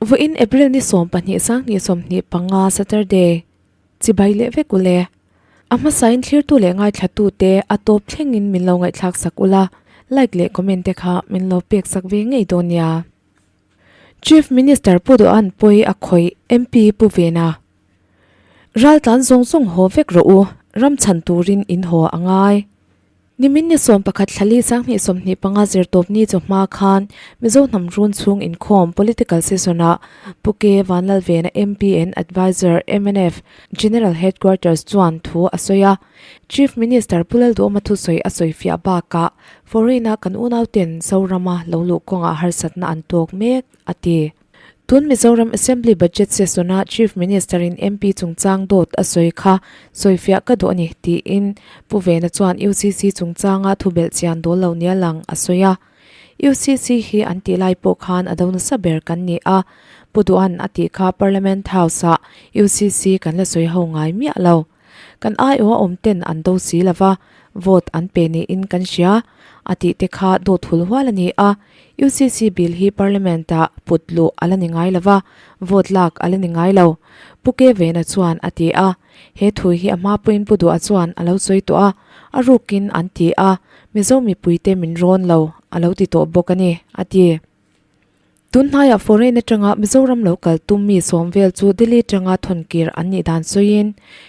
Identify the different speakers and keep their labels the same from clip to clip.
Speaker 1: Vawiin April ni 12 2025 Saturday chibai leh vek ule. A hmasain thlirtu leh ngaithlatute a tawp thlengin min lo ngaihthlak sak ula, like leh comment te kha min lo pek sak ve ngei dawn nia. Chief Minister Pu Duhan pawi a khawih MP Pu Vena. Raltlan zawng zawng haw vek rawh u, ram chhan turin in haw a ngai. Nimin ni 11 thlali 2025 zirtawp ni chawhma khan Mizo hnam run chhung inkhawm political session-ah Pu K Vanlalvena MP and Adviser mnf General Headquarters chuan thu a sawi a. Chief Minister Pu Lalduhawma thusawi a sawifiah bakah foreign-a kan unauten Zorama lo luh kawngah harsatna an tawk mek, a ti. Tun Mizoram Assembly Budget Session-a Chief Minister-in MP chungchang dawt a sawi kha sawifiah ka duh a ni, tiin Pu Vena chuan UCC chungchanga thubelh chian dawl lo nia lang a sawi a. UCC hi an tih lai pawh khan a do nasa ber kan ni a, Pu Duhan a tih kha Parliament House-ah UCC kan la sawi ho ngai miah lo. Kan aiawh a awm ten an do si lo va, vote an pe niin kan hria. A tih te kha dawt hul hual a ni a, UCC bill hi Parliament ah put luh a la ni ngai lo va, vote lak a la ni ngai lo, Pu Ke Vena chuan a ti a. He thu hi a hma pawhin Pu Duha chuan a lo sawi tawh a, a rukin an ti a, Mizo mipuite min rawn lo a lo ti tawh bawk a ni, a ti. Tunhnaiah foreign atanga Mizoram lo kal tum mi sawm vel chu Delhi atanga thawnkir an nih dan sawiin,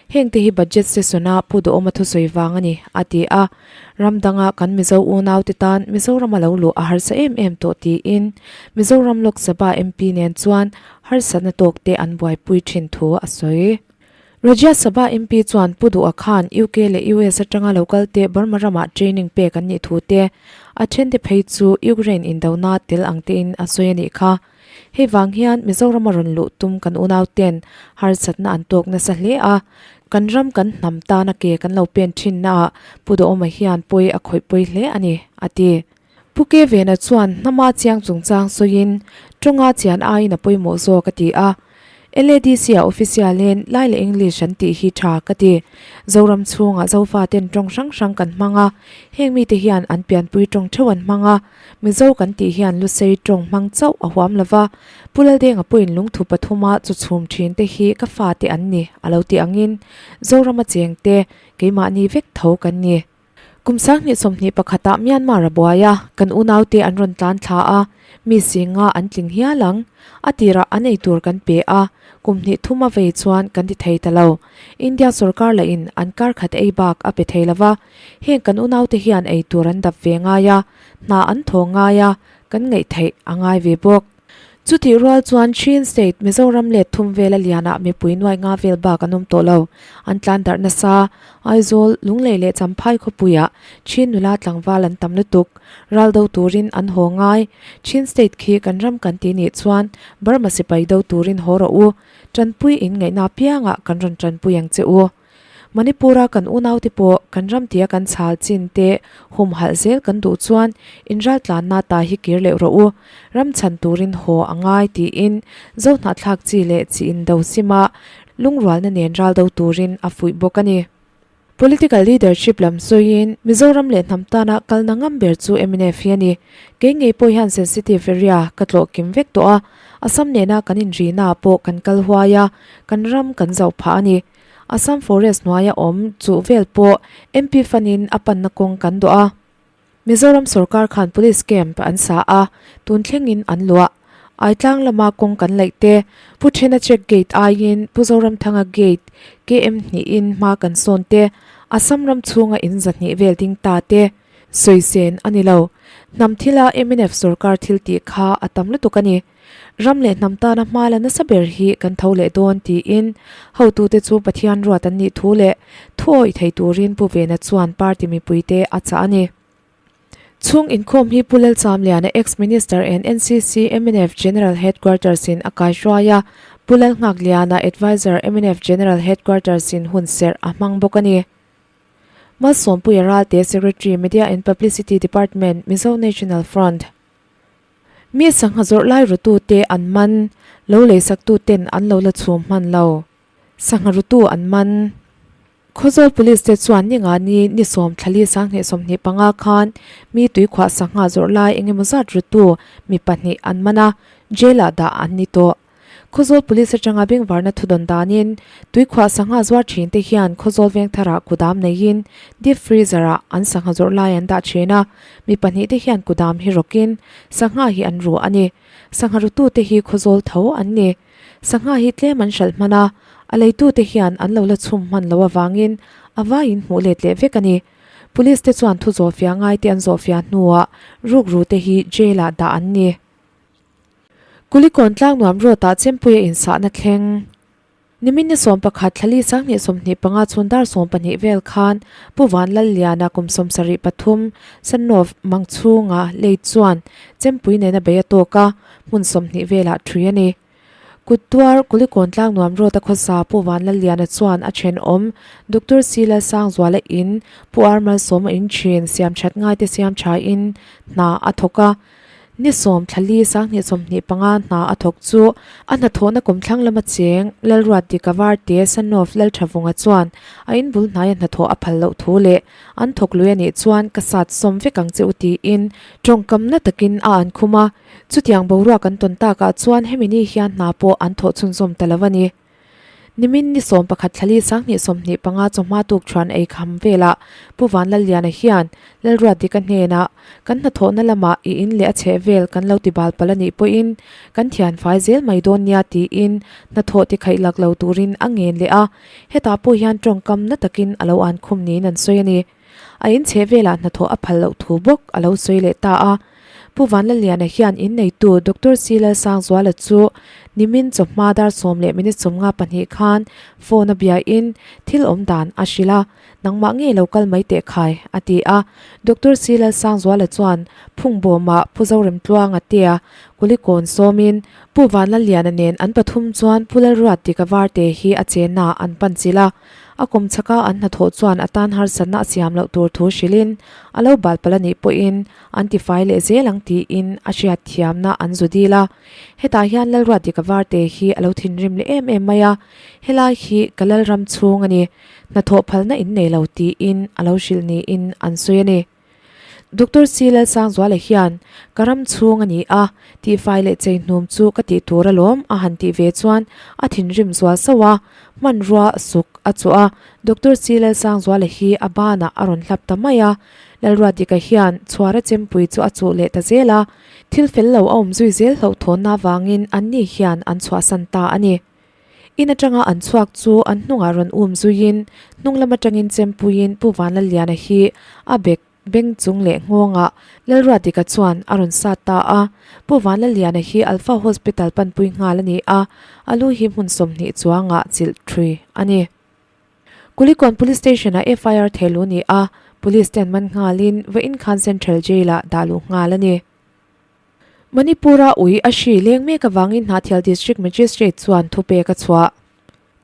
Speaker 1: hengte hi budget session-a Pu Duhawma thusawi vang a ni, a ti a. Ram danga kan Mizo unaute tan Mizorama lo luh a harsa em em tawh tiin Mizoram Lok Sabha MP nen chuan harsatna tawkte an buaipui thin thu a sawi. Rajya Sabha MP chuan Pu Duha khan UK leh US atanga lo kalte Burma ramah training pek an nih thu te, a thente phei chu Ukraine indona tel ang tein a sawi a nih kha. Hei vang hian Mizoram a rawn luh tum kan unau ten harsatna an tawk nasa hle a, kan ram kan hnam tana ke kan lo pen thinnaah Pu Duhawma hian pawi a khawih pawi hle a ni, a ti. Pu Ke Vena chuan hnama chiang chungchang sawiin tawnga chian aiin a pawimawh zawk a ti a. LADC-a official-in Lai leh English an tih hi tha ka ti. Zoram chhungah Zofaten tawng hrang hrang kan hmang a, heng mite hian an pianpui tawng theuh an hmang a, Mizo kan tih hian Lusei tawng hmang chauh a huam lo va, Pu Laldenga pawhin lungthu pathuma chu chhum thin te hi ka fate an ni a lo ti angin Zorama chengte keimahni vek tho kan ni. Kum 2021 ah Myanmar a buai a, kan unaute an rawn tlan thla a, mi singa an tling hial ang. A tirah an ei tur kan pe a, kum hnih thum a vei chuan kan ti thei ta lo. India sorkar lahin an kar khat ei bak a pe thei lo va, heng kan unaute hian ei tur an dap ve ngai a, hna an thaw ngai a, kan ngaih theih a ngai ve bawk. Chutih rual chuan Chin State, Mizoram let thum vela lianah mipui nuai nga vel bak an awm tawh lo. An tlan darh nasa. Aizawl, Lunglei leh Champhai khawpuiah Chin nula tlangval an tam lutuk. Ral do turin an haw ngai. Chin State khi kan ram kan ti nih chuan Burma sipai do turin haw rawh u. Tanpui in ngaihna apiangah kan rawn tanpui ang che u. Manipur-a kan unaute pawh kan ram tia kan chhal chin te humhalh zel kan duh chuan inraltlanna ta hi kir leh rawh u, ram chhan turin haw a ngai tiin Zohnahthlak chi leh chi indo sima lungrualna nen ral do turin a fuih bawk a ni. Political leadership lam sawiin Mizoram leh hnam tana kalna ngam ber chu mnf hi a ni. Kei ngei pawh hian sensitive area ka tlawh kim vek tawh a, Assam nena kan inrina pawh kan kal huai a, kan ram kan zauh phah a ni. Assam Forest hnuaia awm chuh vel pawh MP fanin a panna kawng kan dawh a. Mizoram sorkar khan Police Camp an sa a, tun thlengin an luah. Aitlang lama kawng kan laih te, Pu Thena Check Gate aiin Pu Zoramthanga Gate KM hnihin hma kan sawn te, Assam ram chhunga in zahnih vel ding ta te, sawi sen a ni lo. Hnam thila mnf sorkar thil tih kha a tam lutuk a ni. Ram leh hnam tana hma la nasa ber hi kan tho leh dawn tiin hotute chu Pathian ruat an nih thu leh thu awih thei turin Pu Vena chuan party mipuite a chah a ni. Chhung inkhawm hi Pu Lalchamliana Ex-Minister and NCC mnf General Headquarters in a kaihruai a, Pu Lalnghakliana Adviser mnf General Headquarters in hunserh a hmang bawk a ni. Malsawmpuia Ralte Secretary Media and Publicity Department Mizo National Front. Mi sangha zawrh lai rutute an man, lo leisaktuten an lo la chhum hman lo. Sangha rutu an man. Khawzawl Police te chuan ninga ni ni 10 thla li 2025 khan mi tuikhuah sangha zawrh lai engemaw zat rutu mi pahnih an man a, jail ah dah an ni tawh. Khawzawl Police atanga bengvarna thudawn danin tuikhuah sangha zuar thin te hian Khawzawl Vengtharah kudam neiin deep freezer ah an sangha zawrh lai an dah thin a, mi pahnihte hian kudam hi rawkin sangha hi an ru a ni. Sangha rutute hi Khawzawl tho an ni. Sangha hi tlem an hralh hman a, a leitute hian an lo la chhum hman loh avangin a vaiin hmuh let leh vek a ni. Police te chuan thu zawhfiah ngaite an zawhfiah hnuah rukrute hi jail ah dah an ni. Kulikawn Tlangnuam Road ah Chempuia insahna thleng. Nimin ni 11 thlali sanghnih 25 chhun dar 12 vel khan Pu Vanlalliana kum 73 Sanov Mangchhunga lei chuan Chempui nena bei a tawk a, hmun 20 velah thui a ni. Kut tuar Kulikawn Tlangnuam Road a khawsa Pu Vanlalliana chuan a thenawm Doctor C Lalsangzuala in Pu Ar Malsawma in thin siamthat ngaite siam thain hna a thawk a. Ni sawm thlali sanghnih 25 hna a thawk chu a hnathawhna kum thlang lama cheng Lalruat Dika Varte Sanof Lalthavunga chuan a inbul hnaia hnathawh a phal loh thu leh an thawk lui a nih chuan ka sat sawm vek ang che u tiin tawngkamna takin a an khum a. Chutiang boruak an tawn takah chuan hemi ni hian hna pawh an thawh chhunzawm ta lo a ni. Nimin ni 11 thlali sanghnih 25 chawhma tuk thuan ei kham velah Pu Vanlalliana hian Lalruat Dika hnenah kan hnathawhna lamah i in leh a chheh vel kan lo ti bal palh a nih pawhin kan thian fai zel mai dawn nia tiin hnathawh ti khaih lak lo turin a ngen leh a, hetah pawh hian tawngkam na takin a lo an khum niin an sawi a ni. A in chheh velah hnathawh a phal loh thu bawk a lo sawi leh ta a. Pu Vanlalliana hian inneitu Doctor C Lalsangzuala chu nimin chawhma dar sawm leh minute sawmnga pahnih khan phone a biain thil awm dan a hrilh a, nangmah ngei lo kal mai teh khai, a ti a. Doctor C Lalsangzuala chuan Phungbawmah Pu Zoremtluanga tia Kulikawn sawmin Pu Vanlalliana nen an pathum chuan Pu Lalruatdika Varte hi a chenna an pan chilh a. A kum chhaka an hnathawh chuan a tan harsatna a siam loh tur thu hrilhin a lo bal palh a nih pawhin an tifai leh zel ang tiin a hriat thiamna an zu dil a. Hetah hian Lalruatdika Varte hi a lo thinrim leh em em mai a, helai hi ka Lalram chhung a ni, hnathawh phalna in nei lo tiin a lo hrilh niin an sawi a ni. Doctor C Lalsangzuala hian, Ka ram chhung a ni a, tihfai leh chei hnum chu ka tih tur alawm a han tih ve chuan a thinrim zual sauh a, hmanrua suk a chuh a, Doctor C Lalsangzuala hi a banah a rawn hlap ta mai a, Lalruatdika hian chhuara chempui chu a chuh leh ta zel a, thil fel lo a awm zui zel hlauhthawnna avangin anni hian an chhuahsan ta a ni. In atanga an chhuak chu an hnungah rawn um zuiin hnung lam atangin chempuiin Pu Vanlalliana hi a bek beng chung leh nghawngah Lalruatdika chuan a rawn sat ta a. Pu Vanlalliana hi Alpha Hospital panpui nghal a ni a, a lu hi hmun 20 chuangah chilh thui a ni. Kulikawn Police Station-ah FIR thehluh a ni a, Police ten man nghalin vawiin khan Central Jail-ah dah luh nghal a ni. Manipur-a ui a hri leng mek avangin Hnahthial District Magistrate chuan thupek a chhuah.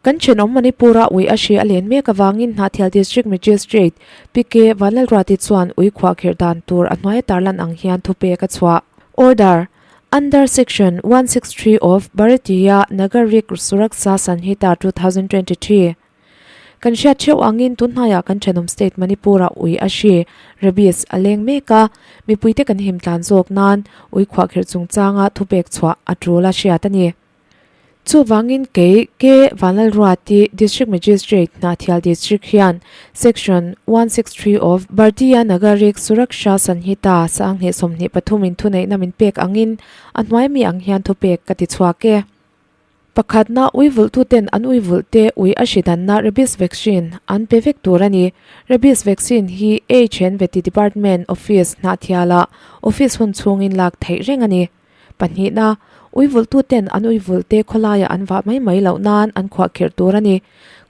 Speaker 1: Kan thenawm Manipur-a ui a hri a len mek avangin Hnahthial District Magistrate PK Vanlalruati chuan ui khuahkhirh dan tur a hnuaia tarlan ang hian thupek a chhuah. Order, Under Section 163 of Bharatiya Nagarik Suraksha Sanhita 2023. Kan hriat theuh angin tun hnaiah kan thenawm state Manipur-ah ui a hri, rabies, a leng mek a, mipuite kan him tlan zawk nan ui khuahkhirh chungchanga thupek chhuah a tul a hriat a ni. Chuvangin kei K Vanlalruati District Magistrate Hnahthial District hian Section 163 of Bhartiya Nagarik Suraksha Sanhita sanghnih 23 in thuneihna min pek angin a hnuai mi ang hian thupek ka ti chhuak e. Pakhatna, ui vulhtuten an ui vulhte ui a hri danna rabies vaccine an pe vek tur a ni. Rabies vaccine hi HN Vety Department Office Hnahthialah office hun chhungin lak theih reng a ni. Pahnihna, ui vulhtuten an ui vulhte khawlaiah an vah mai mai loh nan an khuahkhirh tur a ni.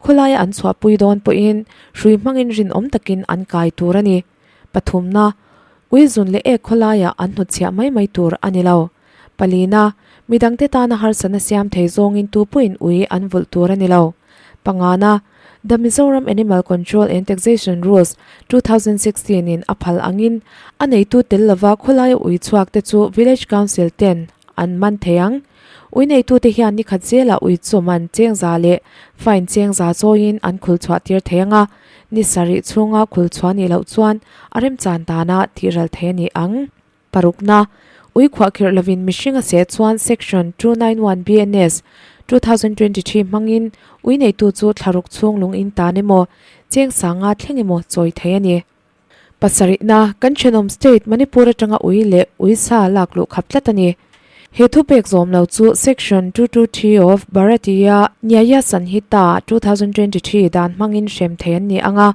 Speaker 1: Khawlaia an chhuahpui dawn pawhin hrui hmangin rinawm takin an kai tur a ni. Pathumna, ui zun leh ek khawlaiah an hnutchhiah mai mai tur a ni lo. Palina, midangte tana harsatna siam thei zawngin tu pawhin ui an vulh tur a ni lo. Pangana, The Mizoram Animal Control and Taxation Rules, 2016 in a phal angin a neitu tel lova khawlaia ui chhuak te chu Village Council ten an man thei ang. Ui neitute hian ni khat zelah ui chu man cheng za leh fine cheng za chawiin an khul chhuah tir thei ang a, ni sarih chhunga khul chhuah nih loh chuan a remchan dana tihral thei a ni ang. Parukna, Ui khuahkhirh lovin mihring a seh chuan Section 291 BNS, 2023 hmangin ui neitu chu thlaruk chhung lung in tan emaw, cheng sanga thleng emaw chawi thei a ni. Pasarihna, kan thenawm state Manipur atanga ui leh uisa lak luh khap tlat a ni. He thupek zawm lo chu Section 223 of Bharatiya Nyaya Sanhita, 2023 dan hmangin hrem thei an ni ang a.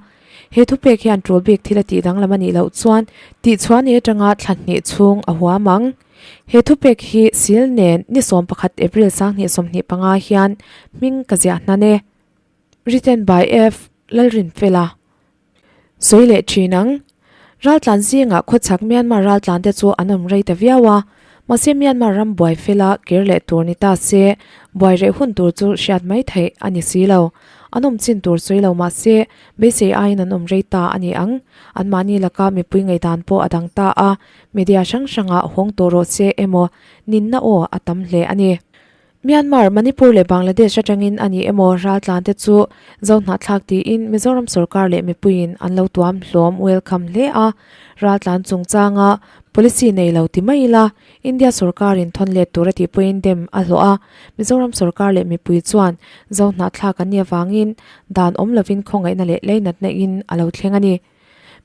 Speaker 1: He thupek hian tul bik thil a tih danglam a nih loh chuan tihchhuah ni atanga thla hnih chhung a huam ang. He thupek hi sil nen ni 11 April 2025 hian hming ka ziah hnan e. Written by F. Lalrinfela. Sawi leh thin ang. Raltlan zingah khawchhak Myanmar raltlan te chu an awm rei ta viau a, mahse Myanmar ram buai fela kir leh tur ni ta se, buai reh hun tur chu hriat mai theih a ni si lo. An awm chin tur sawi lo mahse beisei aiin an awm rei ta a ni ang. Anmahni laka mipui ngaihdan pawh a dang ta a, media hrang hrangah hawng tawh rawh se emaw ninna aw a tam hle a ni. Myanmar, Manipur leh Bangladesh atangin a ni emaw raltlan te chu Zohnahthlak tiin Mizoram sorkar leh mipuiin an lo tuam hlawm welcome hle a, raltlan chungchanga policy nei lo ti mai ila India sorkarin thawn let tur a tih pawhin dem a hlawh a, Mizoram sorkar leh mipui chuan Zohnahthlak an nih avangin dan awm lovin khawngaihna leh leinatna in a lo thleng a ni.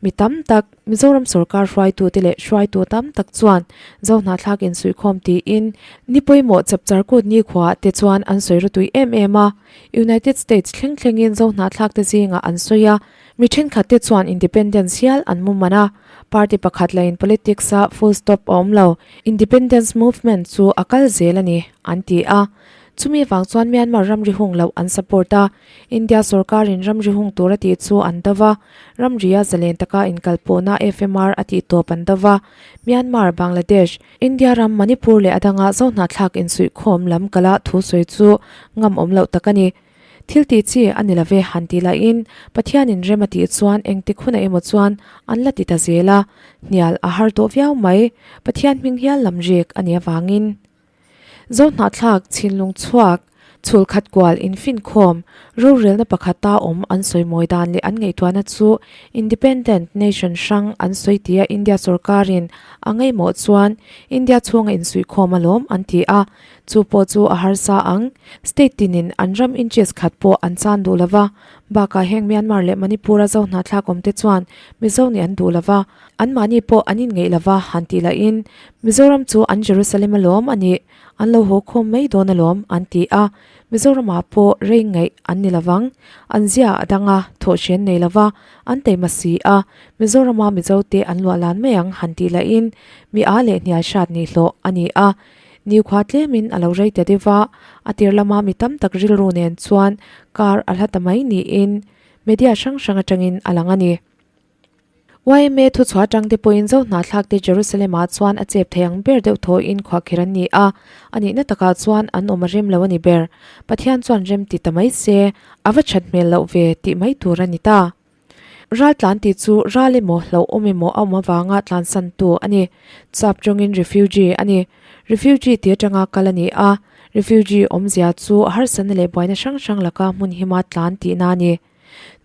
Speaker 1: Mi tam tak, Mizoram sorkar hruaitute leh hruaitu tam tak chuan Zohnahthlak insuihkhawm tiin ni pawimawh chapchar kut nikhua te chuan an sawi rawtui em em a. United States thleng thlengin Zohnahthlak te zingah an sawi a, mi thenkhat te chuan Independence hial an mu man a. Party pakhat lain politics a full stop a awm lo, Independence movement chu a kal zel a ni, an ti a. Chumi avang chuan Myanmar ramri hung loh an support a, India sorkarin ramri hung tur a tih chu an do va, ramria zalen taka inkalpawhna FMR a tih tawp an do va, Myanmar, Bangladesh, India ram Manipur leh a danga Zohnahthlak insuihkhawm lam kala thu sawi chu ngam awm loh tak a ni. Thil tih chi a ni love han tih lahin Pathianin rem a tih chuan engtik hunah emaw chuan an la ti ta zel a, hnial a har tawh viau mai, Pathian hming hial lam rik a nih avangin. Zohnahthlak, Chhinlung chhuak, chhul khat kual, infinkhawm, rorelna pakhata awm an sawi mawi dan leh an ngaihtuahna chu Independent Nation hrang an sawi tia India sorkarin a ngaihmawh chuan India chhunga insuihkhawm alawm an ti a, chu pawh chu a harsa ang. State tinin an ram inches khat pawh an chan duh lova, bakah heng Myanmar leh Manipur-a Zohnahthlak awmte chuan Mizo nih an duh lova, Anmahni pawh an inngeih lova han tih lahin, Mizoram chu an Jerusalem alawm a nih, an lo haw khawm mai dawn alawm, an ti a. Mizoramah pawh rei ngaih an ni lovang. An zia a dang a, thawhhren nei lova, an taima si a, Mizorama Mizote an luah lan mai ang han tih lahin, mi a leh hnial hrat nih hlawh a ni a. Nikhua tlemin a lo rei ta deuh va, a tir lama mi tam tak rilru nen chuan kar a hla ta mai niin media hrang hrang atangin a lang a ni. Yma thuchhuah atangte pawhin Zohnahthlakte Jerusalem-ah chuan a chep thei ang ber deuh thawhin khuahkhir an ni a, a nihna takah chuan an awm a rem lo a ni ber. Pathian chuan rem ti ta mai se, a va that hmel loh ve tih mai tur a ni ta. Ral tlan tih chu ral emaw hlauhawm emaw a awm avanga tlansantu a ni. Chap tawngin refugee a ni. Refugee tih atanga kal a ni a, refugee awmzia chu harsatna leh buaina hrang hrang laka hmun hima tlan tihna a ni.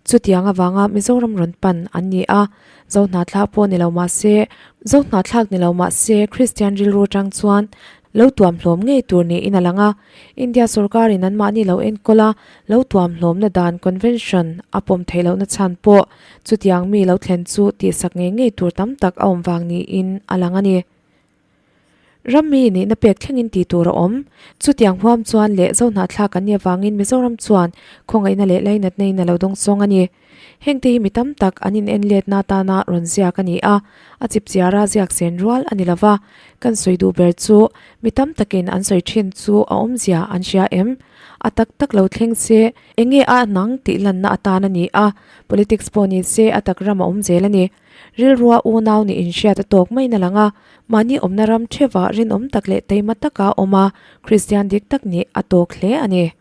Speaker 1: Chutiang avanga Mizoram rawn pan an ni a, Zohnahthlak pawh ni lo mah se, Zohnahthlak ni lo mah se Kristian rilru atang chuan lo tuam hlawm ngei tur niin a lang a. India sorkarin anmahni lo enkawl a, lo tuam hlawmna dan convention a pawm theih lohna chhan pawh chutiang mi lo thlen chu tihsak ngei ngei tur tam tak a awm vang niin a lang a ni. Rammi nihna pek thlengin tih tur a awm. Chutiang huam chuan leh Zohnahthlak an nih avangin Mizoram chuan khawngaihna leh lainatna in a lo dawngsawng a ni. Hengte hi mi tam tak an in enletna atana rawn ziak a ni a, a chipchiara ziak sen rual a ni lova. Kan sawi duh ber chu mi tam takin an sawi thin chu a awmzia an hria em? A tak tak lo thleng se enge a nang tih lanna atan a ni a, politics pawh ni se a tak ram a awm zel a ni. Rilrua unau nih inhriat a tawk mai na lang a, mahni awmna ram theuhah rinawm tak leh taima taka awm a, Kristian dik tak nih a tawk hle a ni.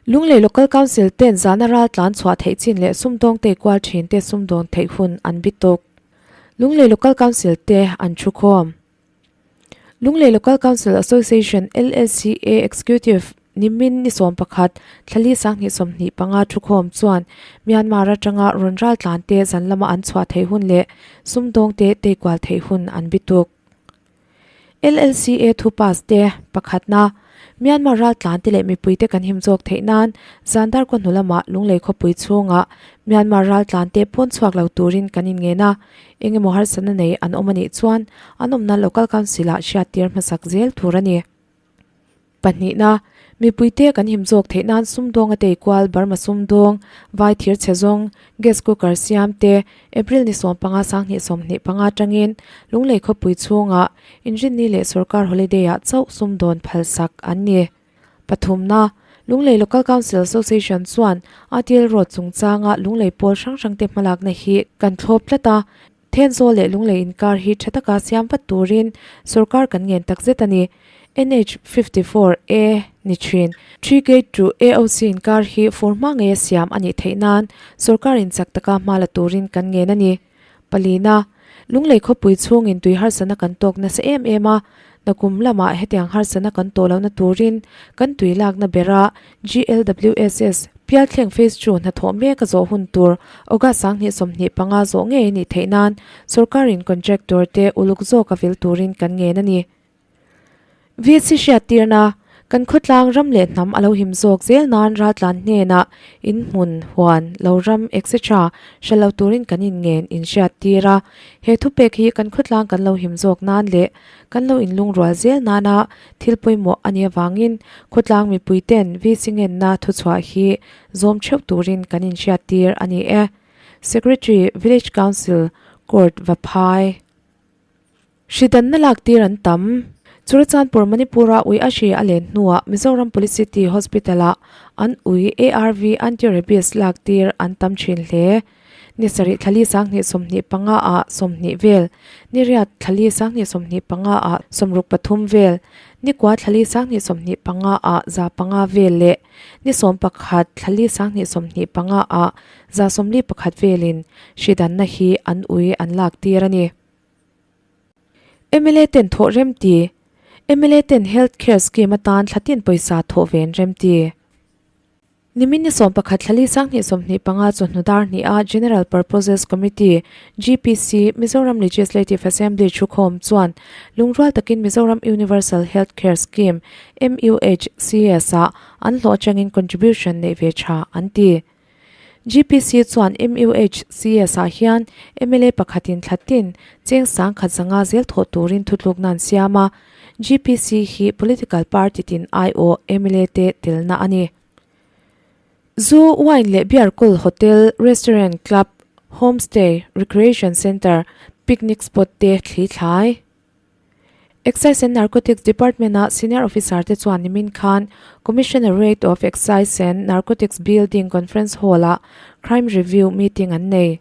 Speaker 1: Lunglei Local Council ten zana ral tlan chhuah theih chin leh sumdawng tei kual thin te sumdawn theih hun an bi tawk. Lunglei Local Council te an thu khawm. Lunglei Local Council Association, LLCA, Executive nimin ni 11, thlali 2025 thukhawm chuan Myanmar atanga rawn ral tlan te zan lama an chhuah theih hun leh sumdawng te teikual theih hun an bi tuk. LLCA thu pass te pakhatna, Myanmar raltlan te leh mipui te kan him zawk theih nan Zandar khaw hnu lamah Lunglei khawpui chhungah Myanmar raltlan te pawn chhuak lo turin kan inngen a, eng emaw harsatna nei an awm a nih chuan an awmna Local Council ah hriattir hmasak zel tur a ni. Pahnihna, mipuite kan him zawk theih nan sumdawng a tei kual Burma sumdawng, vai thir chhe zawng, gas cooker siam te, April ni 15 2025 atangin Lunglei khawpui chhungah Inrinni leh sorkar holiday ah chauh sumdawn phalsak an ni. Pathumna, Lunglei Local Council Association chuan ATL Road chungchanga Lunglei pawl hrang hrangte hmalakna hi kan thlawp tlat a, Thenzawl leh Lunglei inkar hi tha taka siam vat turin sorkar kan ngen takzet a ni. NH 54 A ni thin. Tree Gate to AOC inkar hi fur hma ngeia siam a nih theih nan sorkarin chak taka hma la turin kan ngen a ni. Palina, Lunglei khawpui chhungin tui harsatna kan tawk nasa em em a, nakum lamah hetiang harsatna kan tawh lohna turin kan tui lakna bera GLWSS Pialthleng Phase Two hnathawh mek a zawh hun tur August 2025 zawh ngei a nih theih nan sorkarin contractor te uluk zawk a vil turin kan ngen a ni. VC hriattirna, Kan khawtlang ram leh hnam a lo him zawk zel nan raltlan hnenah in hmun, huan, lo ram etc. Hre lo turin kan inngen in hriattir a. He thupek hi kan khawtlang kan lo him zawk nan leh kan lo inlungrual zel nana thil pawimawh a nih avangin khawtlang mipuiten VC ngenna thuchhuah hi zawm theuh turin kan inhriattir a ni e. Secretary, Village Council, Court Vaphai. Hridanna lak tir an tam. Churachandpur Manipur-a ui a hri a len hnuah Mizoram Police City Hospital-ah an ui ARV anti-rabies lak tir an tam thin hle. Ni sarih thlali 2025 ah 20 vel, ni riat thlali 2025 ah 63 vel, ni kua thlali 2025 ah 500 vel leh ni 11 thlali 2025 ah 41 velin hridanna hi an ui an lak tir a ni. Mla ten thawh remti, mla ten Health Care Scheme atan thlatin pawisa thawh ven remti. Nimin ni 11 thlali 2025 chawhnu dar hniha General Purposes Committee, GPC, Mizoram Legislative Assembly thukhawm chuan lungrual takin Mizoram Universal Health Care Scheme, MUHCS, ah an hlawh atangin contribution neih ve tha an ti. GPC chuan MUHCS ah hian mla pakhatin thlatin cheng 1050 zel thawh turin thutlukna an siam a, GPC hi political party tin aiawh mla te telna a ni. Zu, wine leh beer kawl hotel, restaurant, club, homestay, recreation centre, picnic spot te thli thlai. Excise and Narcotics Department-a Senior Officer te chuan nimin khan Commissionerate of Excise and Narcotics Building Conference Hall-ah Crime Review Meeting an nei.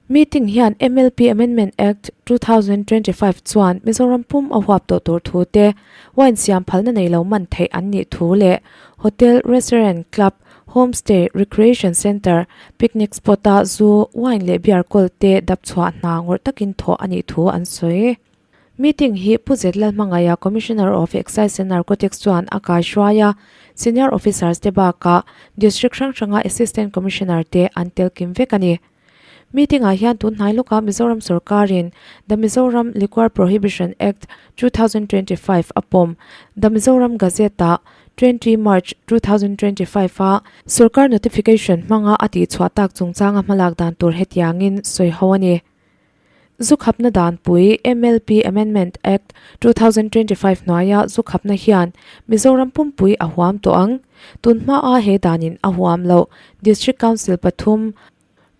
Speaker 1: Meeting hian MLP Amendment Act, 2025 chuan Mizoram pum a huap tawh tur thu te, wine siam phalna nei lo man theih an nih thu leh hotel, restaurant, club, homestay, recreation centre, picnic spot-a zu, wine leh beer kawl te dap chhuah hna ngawrh takin thawh a nih thu an sawi. Meeting hi Pu Zet Lalhmangaia Commissioner of Excise and Narcotics chuan a kaihruai a, Senior Officers te bakah District hrang hranga Assistant Commissioner te an tel kim vek a ni. Meeting ah hian tun hnai lawkah Mizoram sorkarin The Mizoram Liquor Prohibition Act, 2025 a pawm The Mizoram Gazette ah 20 March, 2025 a sorkar notification hmanga a tihchhuah tak chungchanga hmalak dan tur hetiangin sawi ho a ni. Zu khapna danpui, MLP Amendment Act, 2025 hnuaia zu khapna hian Mizoram pumpui a huam tawh ang. Tun hmaa he danin a huam loh District Council pathum,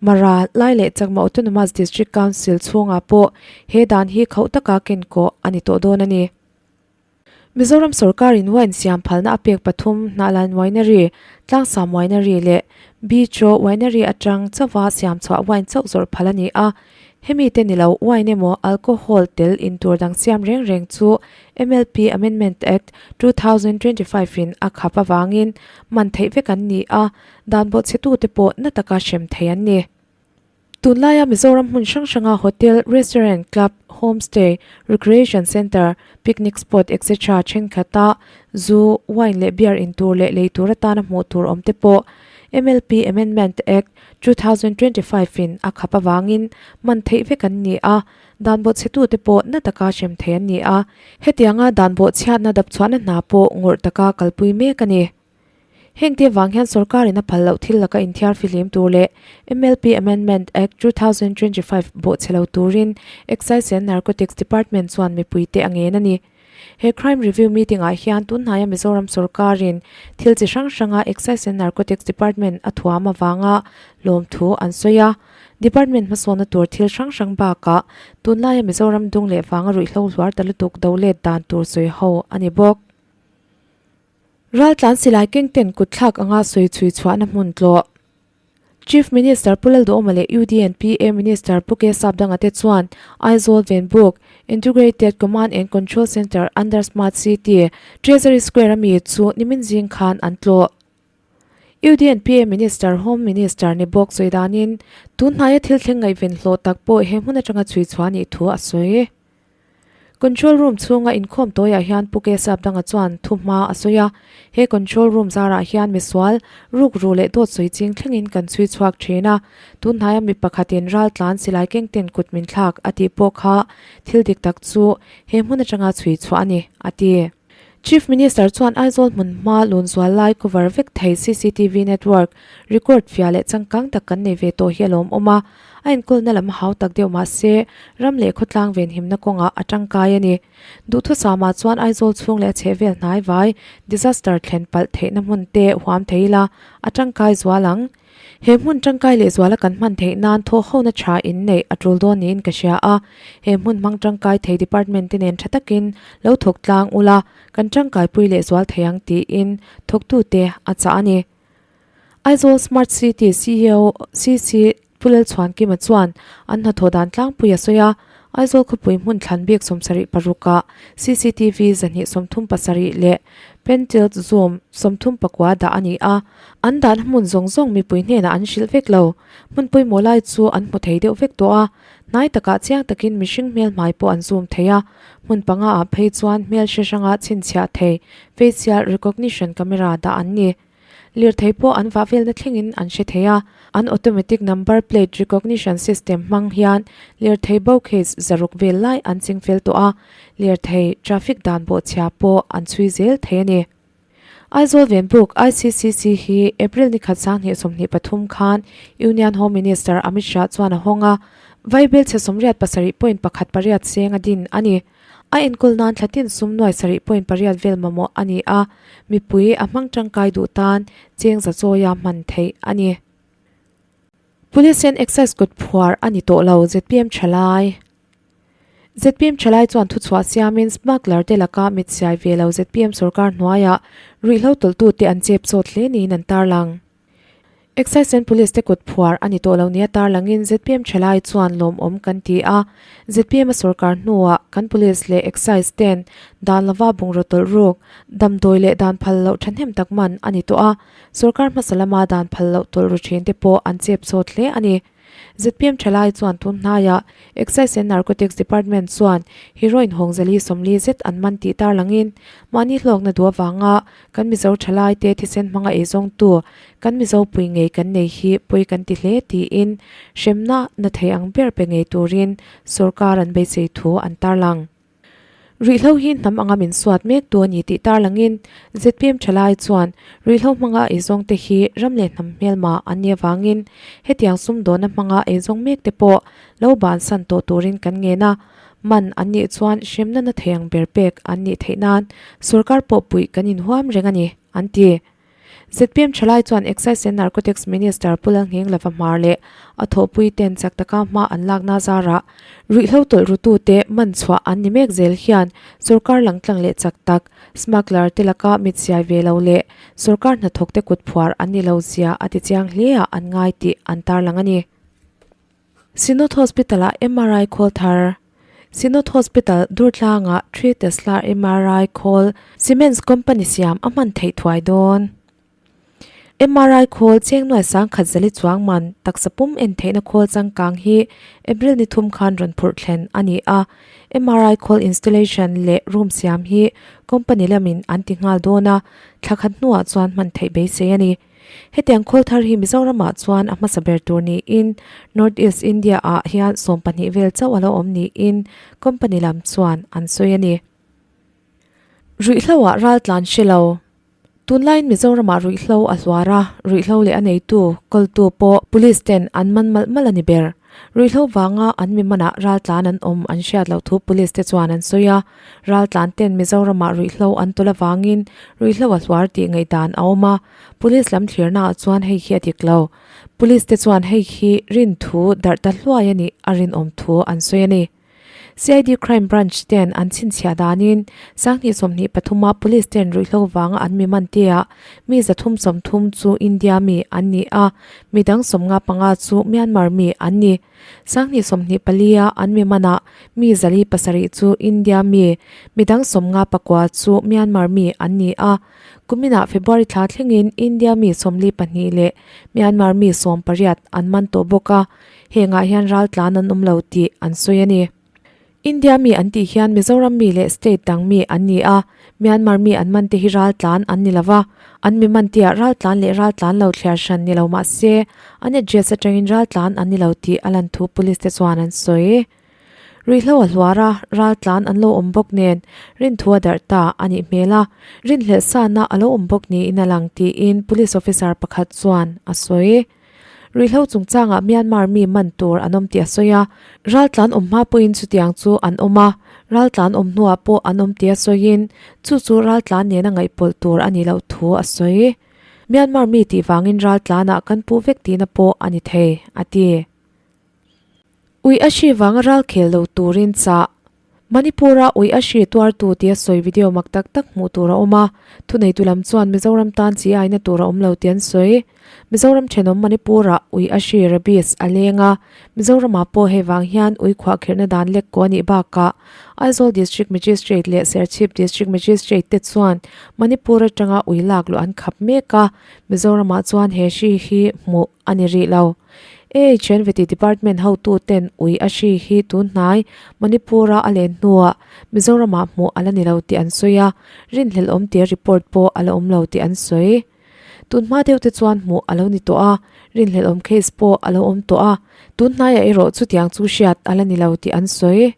Speaker 1: Mara, Lai leh Chakma Autonomous District Council chhungah pawh he dan hi khauh taka kenkawh a ni tawh dawn a ni. Mizoram sorkarin wine siam phalna a pek pathum Hnahlan Winery, Tlangsam Winery leh Bicho Winery atang chauha siam chhuah wine chauh zawrh phal a ni a. Hemi te ni lo wine emaw alcohol tel in tur dang siam reng reng chu MLP Amendment Act, 2025 in a khap avangin man theih vek an ni a, dan bawhchhetute pawh na taka hrem thei an ni. Tunlaia Mizoram hmun hrang hranga hotel, restaurant, club, homestay, recreation centre, picnic spot etc. Thenkhat a zu, wine leh beer in tur leh lei tur atana hmuh tur awm te pawh. MLP Amendment Act, 2025 in a khap avangin man theih vek an ni a, dan bawhchhetute pawh na taka hrem thei an ni a, hetianga dan bawhchhiatna dapchhuahna hna pawh ngawrh taka kalpui mek a ni. Hengte vang hian sorkarin a phal loh thil laka inthiar fihlim tur leh MLP Amendment Act, 2025 bawhchhe lo turin Excise and Narcotics Department chuan mipuite a ngen a ni. He Crime Review Meeting ah hian tunhnaia Mizoram sorkarin thil chi hrang hranga Excise and Narcotics Department a thuam avanga lawmthu an sawi a. Department hmasawnna tur thil hrang hrang bakah tunlaia Mizoram dung leh vanga ruihhlo hluar ta lutuk do let dan tur sawi ho a ni bawk. Raltlan silai kengten kutthlak anga sawi chhui chhuahna hmun tlawh. Chief Minister Pu Lalduhawma leh UDNPA Minister Pu K Sapdanga te chuan Aizawl Venbuk, Integrated Command and Control Centre under Smart City, Treasury Square a mi chu nimin zing khan an tlawh. UDNPA Minister Home Minister ni bawk sawi danin tun hnaia thil thleng ngaihven hlawh tak pawh he hmun atanga chhui chhuah nih thu a sawi. Control room chhunga inkhawm tawiah hian Pu K Sapdanga chuan thu hma a sawi a, he control room zarah hian misual, rukru leh dawt sawi ching thlengin kan chhui chhuak thin a, tunhnaia mi pakhatin ral tlan silai kengten kut min thlak a tih pawh kha thil dik tak chu he hmun atanga chhui chhuah a ni, a ti. Chief Minister chuan Aizawl hmun hma lun zual lai cover vek thei cctv network record fiah leh changkang tak kan nei ve tawh hi a lawmawm a, a enkawlna lam hau tak deuh mah se ram leh khawtlang venhimna kawngah a tangkai a ni. Duhthusama chuan Aizawl chhung leh a chhehvel hnai vai disaster thlen palh theihna hmun te huam thei ila a tangkai zual ang. He hmun tangkai leh zuala kan hman theih nan thawhhona tha in neih a tul dawn niin ka hria a, he hmun hmang tangkai thei department te nen tha takin lo thawk tlang ula kan tangkaipui leh zual thei ang tiin thawktute a chah a ni. Aizawl Smart City ceo CC Pu Lalchhuankima chuan an hnathawh dan tlangpui a sawi a, Aizawl khawpui hmun thlan bik 76 ah cctv 237 leh Pen-tilt zoom 34 dah a ni a, an dahna hmun zawng zawng mipui hnenah an hrilh vek lo. Hmun pawimawh lai chu an hmu thei deuh vek tawh a, hnai takah chiang takin mihring hmel hmai pawh an zoom thei a, hmun panga ah phei chuan hmel hre hranga chhinchhiah thei facial recognition camera dah an ni. Lirthei pawh an vah velna thlengin an hre thei a, an automatic number plate recognition system hmang hian lirthei bo case zaruk vel lai an ching fel tawh a, lirthei traffic dan bawhchhia pawh an chhui zel thei a ni. Aizawl Venbuk ICCC hi April ni khat 2023 khan Union Home Minister Amit Shah chuan a hawng a, Vaibelchhe 87.18 seng a din a ni. A enkawl nan thlatin sum nuai sarih point pariat vel mamawh a ni a, mipui a hmang tangkai duh tan cheng za chawia hman theih a ni. Police hian excise kut phuar a ni tawh lo, zpm thalai. Zpm thalai chuan thuchhuah siamin smuggler te laka mitsiai ve lo zpm sorkar hnuaiah ruihhlo tawlhtute an chep chawt hle niin an tarlang. Excise and Police te kut phuar a ni tawh lo nia tarlangin zpm thalai chuan lawmawm kan ti a, zpm a sorkar hnuah kan Police leh Excise ten dan lova bungraw tawlh ruk, damdawi leh dan phal loh thahnem tak man a ni tawh a, sorkar hmasa lama dan phal loh tawlh ru thin te pawh an chep chawt hle a ni. Zpm thalai chuan tun hnaiah Excise and Narcotics Department chuan heroin hawngzali 40 zet an man tih tarlangin mahni hlawkna duh avanga kan Mizo thalai te thisen hmanga eizawngtu kan Mizo pui ngei kan nei hi pawi kan ti hle tiin hremna na thei ang ber pe ngei turin sorkar an beisei thu an tarlang. Ruihhlo hi hnam anga min suat mek tu a ni tih tarlangin zpm thalai chuan ruihhlo hmanga eizawngte hi ram leh hnam hmelma an nih avangin hetiang sumdawnna hmanga eizawng mek te pawh lo bansan tawh turin kan ngen a, man an nih chuan hremna na thei ang ber pek an nih theih nan sorkar pawh puih kan inhuam reng a ni, an ti. Zpm thalai chuan Excise and Narcotics Minister Pu Lalngheng Lava Hmar leh a thawhpui ten chak taka hma an lakna zarah ruihhlo tawlh rutute man chhuah an ni mek zel hian sorkar langtlang leh chak tak smuggler te laka mit siai ve lo leh sorkar hnathawk te kut phuar an ni lo zia a ti chiang hle ah an ngai tih an tarlang a ni. Synod Hospital-ah MRI khawl thar Synod Hospital Durtlangah Three Tesla MRI khawl Siemens company siam a hman theih thuai dawn. MRI khawl cheng nuai sangkhat zali chuang man taksa pum en theihna khawl changkang hi April ni thum khan rawn phurh thlen a ni a. MRI khawl installation leh room siam hi company lamin an ti nghal dawn a, thla khat hnuah chuan hman theih beisei a ni. Hetiang khawl thar hi Mizoramah chuan a hmasa ber tur niin North East India ah hian 12 vel chauh a lo awm niin company lam chuan an sawi a ni. Ruihhlo ah ral tlan hre lo. Tunlaiin Mizoramah ruihhlo a hluar a, ruihhlo leh a neitu, kawltu pawh police ten an man malh malh a ni ber. Ruihhlo vanga an mi manah ral tlan an awm an hriat loh thu police te chuan an sawi a, ral tlan ten Mizoramah ruihhlo an tawlh avangin ruihhlo a hluar tih ngaihdan a awm a, police lam thlirnaah chuan hei hi a dik lo. Police te chuan hei hi rinthu darh ta hluai a nih a rinawm thu an sawi a ni. CID Crime Branch ten an chhinchhiah danin Sanghnih 23 a Police ten ruihhlo vanga an mi man tia mi 330 chu India mi an ni a, mi dang 55 chu Myanmar mi an ni. Sanghnih 24 a an mi manah mi 407 chu India mi, mi dang 59 chu Myanmar mi an ni a. Kuminah February thla thlengin India mi 42 leh Myanmar mi 18 an man tawh bawk a. Hengah hian raltlan an awm lo tih an sawi a ni. India mi an tih hian Mizoram mi leh state dang mi an ni a, Myanmar mi an man te hi raltlan an ni lo va, an mi man tihah raltlan leh raltlan lo thliar hran ni lo mah se, an address atangin raltlan an ni lo tih a lan thu police te chuan an sawi. Ruihhlo a hluar a, raltlan an lo awm bawk nen rinthu a darh ta a nih hmel a, rinhlelh sana a lo awm bawk niin a lang tiin police officer pakhat chuan a sawi. Ruihhlo chungchangah Myanmar mi man tur an awm tih a sawi a, raltlan awm hma pawhin chutiang chu an awm a, raltlan awm hnuah pawh an awm tih a sawiin chu chu raltlan nena ngaihpawlh tur a nih loh thu a sawi. Myanmar mi tih vangin raltlanah kan puh vek tihna pawh a ni thei, a ti. Ui a hri vanga ral khel lo turin chah. Manipur-a ui a hri tuartu tia sawi video mak tak tak hmuh tur a awm a, thuneitu lam chuan Mizoram tan chi aina tur a awm lo tih an sawi. Mizoram thenawm Manipur-ah ui a hri rabies a leng a, Mizoramah pawh hei vang hian ui khuahkhirhna dan lek ko a nih bakah Aizawl District Magistrate leh Serchhip District Magistrate te chuan Manipur atanga ui lak luh an khap mek a, Mizoramah chuan he hri hi hmuh a ni rih lo. AHN Veti Department hotu ten ui a hri hi tun hnai Manipur-a a len hnuah Mizoramah hmuh a la ni lo tih an sawi a, rinhlelh awm tia report pawh a la awm lo tih an sawi. Tun hma deuh te chuan hmuh a lo ni tawh a, rinhlelh awm case pawh a lo awm tawh a, tun hnaiah erawh chutiang chu hriat a la ni lo tih an sawi.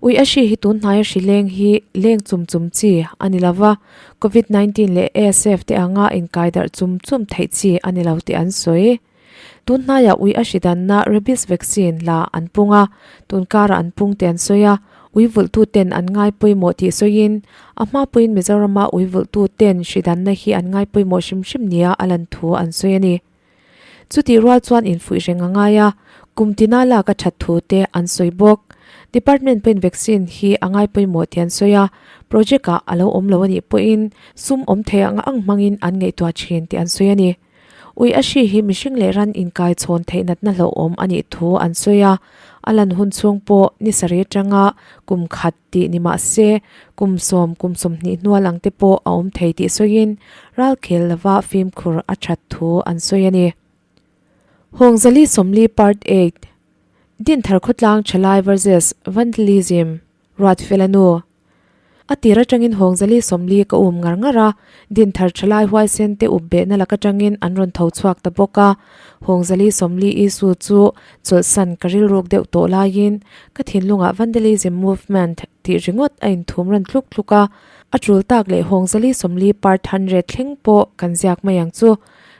Speaker 1: Ui a hri hi tun hnaia hri leng hi leng chum chum chi a ni lo va, Covid 19 leh ASF te anga inkai darh chum chum theih chi a ni lo tih an sawi. Tun hnaiah ui a hri danna rabies vaccine la an pung a, tun karah an pung tih an sawi a, ui vulhtu ten an ngai pawimawh tih sawiin a hma pawhin Mizorama ui vulhtu ten hri danna hi an ngai pawimawh hrim hrim nia a lan thu an sawi a ni. Chutih rual chuan infuih reng a ngai a, kum tina lak a that thu te an sawi bawk. Department pawhin vaccine hi a ngai pawimawh tih an sawi a, project ah a lo awm lo a nih pawhin sum awm thei ang ang hmangin an ngaihtuah thin tih an sawi a ni. Ui a hri hi mihring leh ran inkai chhawn theih natna hlauhawm a nih thu an sawi a, a lan hun chhung pawh ni sarih atanga kum khat tih ni mah se kum sawm kum 20 hnual ang te pawh a awm thei tih sawiin ralkhel lova fimkhur a that thu an sawi a ni. Hawngzali 40 Part 8 Dinthar Khawtlang Thalai versus Vandalism Ruatfela nu A tir atangin Hawngzali 40 ka um ngar ngar a, Dinthar Thalai huaisen te up behna lak atangin an rawn tho chhuak ta bawk a. Hawngzali 40 issue chu chawlhsan ka rilruk deuh tawh laiin ka thinlungah Vandalism Movement tih ringawt a inthum rawn tluk tluk a, a tul tak leh Hawngzali 40 Part 100 thleng pawh kan ziak mai ang chu.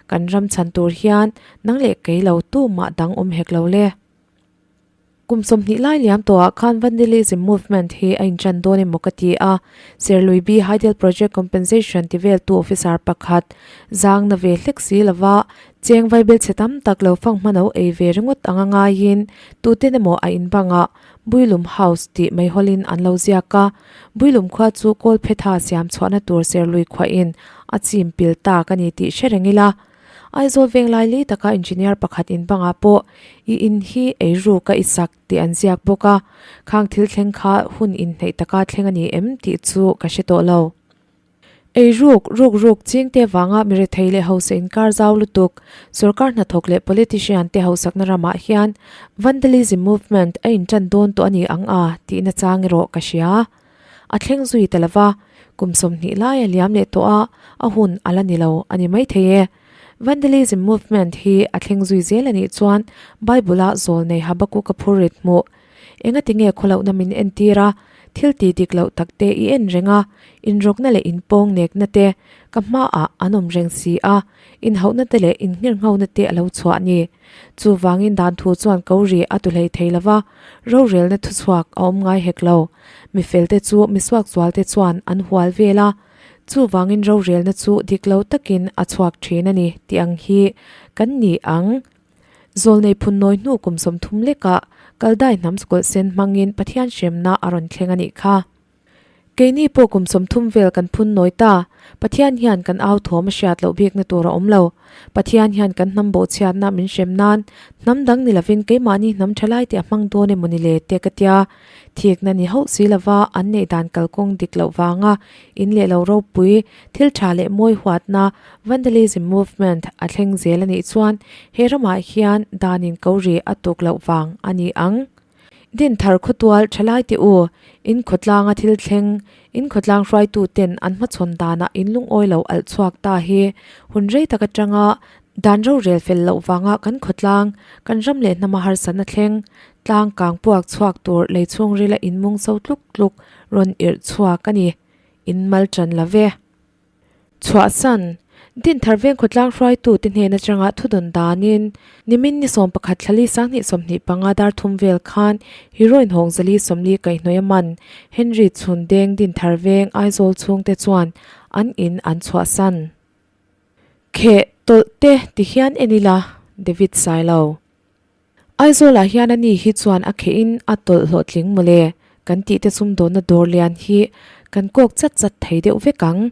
Speaker 1: Kan ram chhan tur hian nang leh kei lo tumah dang awm hek lo le. Kum 20 lai liam tawhah khan Vandalism Movement hi a inṭan dawn emaw ka ti a, Serlui B Hydel Project Compensation ti veltu officer pakhat zangna ve hlek si lova cheng vaibel chhe tam tak lo fang hmano ei ve ringawt anga ngaiin tuten emaw a in bangah Builum House tih meihawlin an lo ziak a, Builum khua chu Kawlphetha siam chhuahna tur Serlui khuahin a chim pil tak a ni tih hre reng ila. Aizawl veng lai li taka engineer pakhat in bangah pawh i in hi ei ruk a i sak tih an ziak bawk a, khang thil thleng kha hun inhneih taka thleng a ni em tih chu ka hre tawh lo. Ei ruk, ruk ruk ching te vanga mi rethei leh hausa inkar zau lutuk, sorkar hnathawk leh politician te hausakna ramah hian vandalism movement a intan dawn tawh a ni ang a tihna chang erawh ka hria. A thleng zui ta lova, kum 20 lai a liam leh tawh a, a hun a la ni lo a ni maithei e. Vandalism movement hi a thleng zui zel a nih chuan Bible-a zawlnei Habakkuk-a phurrit hmuh Engati nge khawlohna min entir a, thil ti dik loh tak te i en reng a, inrawkna leh inpawng nekna te ka hmaah an awm reng si a, inhauhna te leh innghirnghona te a lo chhuah ni. Chuvangin dan thu chuan ko ri a tu hlei thei lova, rorelna thuchhuak a awm ngai hek lo. Mi felte chu misuakzualte chuan an hual vel a, chuvangin rorelna chu dik lo takin a chhuak thin a ni tih ang hi kan ni ang. Zawlnei phunnawi hnu kum 30 lekah Kaldai hnam sakawlh sen hmangin Pathian hremna a rawn thleng a nih kha. Keini pawh kum 30 vel kan phunnawi ta, Pathian hian kan au thawm a hriat loh bikna tur a awm lo. Pathian hian kan hnam bawhchhiatna min hrem nan hnam dang ni lovin keimahni hnam thalai te a hmang dawn emaw ni le te ka tia. Thikna ni hauh si lova an neih dan kalkawng dik loh vanga in leh lo ropui, thil tha leh mawi huatna, vandalism movement, a thleng zel a nih chuan he ramah hian danin ko ri a tuk loh vang a ni ang. Dinthar khawtual thalai te u, in khawtlanga thil thleng, in khawtlang hruaitu ten an hmachhawn danah in lungawi lo alh chhuak ta hi hun rei tak atanga dan rorel fel loh vanga kan khawtlang, kan ram leh hnama harsatna thleng, tlang kang puak chhuak tur lei chhungrila in mung so tluk tluk rawn irh chhuak a ni. In mal tan lo ve. Chhuahsan, Dinthar veng khawtlang hruaitute hnen atanga thudawn danin nimin ni 11 thlali 2025 dar thum vel khan heroin hawng 440 kaihhnawih a man Henry Chhundeng Dinthar veng Aizawl chhungte chuan an in an chhuahsan. Kheh tawlh te ti hian en ila, David Sailo. Aizawlah hian a ni hi chuan a kheh in a tawlh hlawhtling mawle kan tih te sumdawnna dawr lian hi kan kawk chat chat thei deuh vek ang.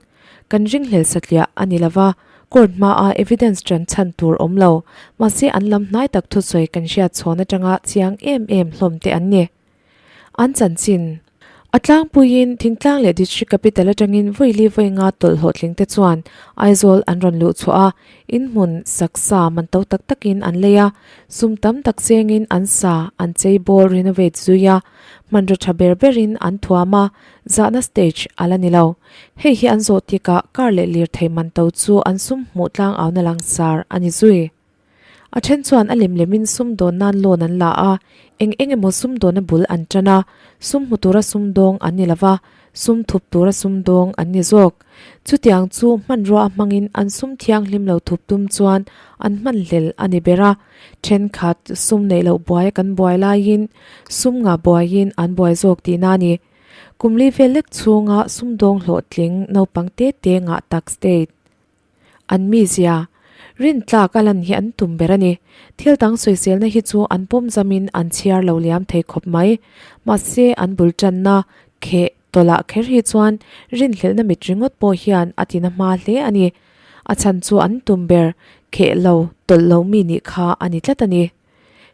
Speaker 1: Kan ringhlel satliah a ni lova, court hmaa evidence ṭan chhan tur awm lo, mahse an lam hnai tak thusawi kan hriat chhawn aṭanga chiang em em hlawm te an ni. An chanchin. A tlangpuiin thingtlang leh district capital atangin vawi li vawi nga tawlh hlawhtling te chuan Aizawl an rawn luh chhuah a, in hmun sak sa man to tak takin an lei a, sum tam tak chengin an sa an chei bawl renovate zui a, hmanraw tha ber berin an thuam a, zahna stage a la ni lo. Hei hi an zawh tikah car leh lirthei man to chu an sum hmuh tlang auna langsar a ni zui. A then chuan a lem lemin sumdawn nan loan an la a, eng eng emaw sumdawna bul an tan a, sum hmu tura sumdawng an ni lova, sum thup tura sumdawng an ni zawk. Chutiang chu hmanrua a hmangin an sum thianghlim lo thup tum chuan an hmanhlel a ni ber a, thenkhat sum neih loh buai a kan buai laiin sum ngah buaiin an buai zawk tihna a ni. Kum li vel lek chhunga sumdawng hlawhtling naupang te te ngah tak state. An mizia, rintlak a lan hi an tum ber a ni. Thil dang sawiselna hi chu an pawm zamin an chhiar lo liam thei khawp mai. Mahse, an bul tanna, kheh, tawlah kher hi chuan rinhlelhna mit ringawt pawh hian a tina hma hle a ni. A chhan chu an tum ber, kheh lo, tawlh lo mi nih kha a ni tlat a ni.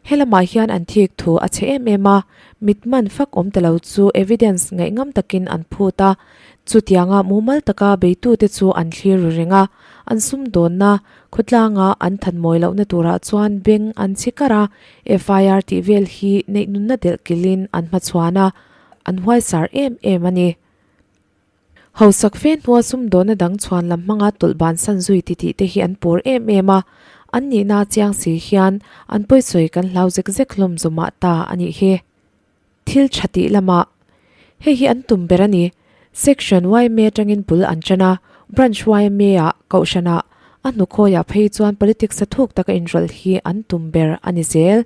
Speaker 1: He lamah hian an thik thu a chhe em em a, mit man fak awm ta lo chu evidence ngaihngam takin an phut a, chutianga mumal taka beitute chu an thlir ru reng a, an sumdawnna, khawtlanga an thanmawi lohna turah chuan beng an chhi kar a, FIR tih vel hi neih nunna delh kilhin an hmachhuan a, an huaisar em em a ni. Hausak fe hnua sumdawnna dang chhuan lam hmanga tawlh bansan zui titih te hi an pawr em em a, an nihna chiang si hian an pawisawi kan hlau zek zek hlawm zawmah ta a nih hi. Thil tha tih lamah hei hi an tum ber a ni. Section yma atangin bul an tan a, Branch yma ah Kohhranah a hnukhawiah phei chuan politics a thuk taka inrawlh hi an tum ber a ni zel.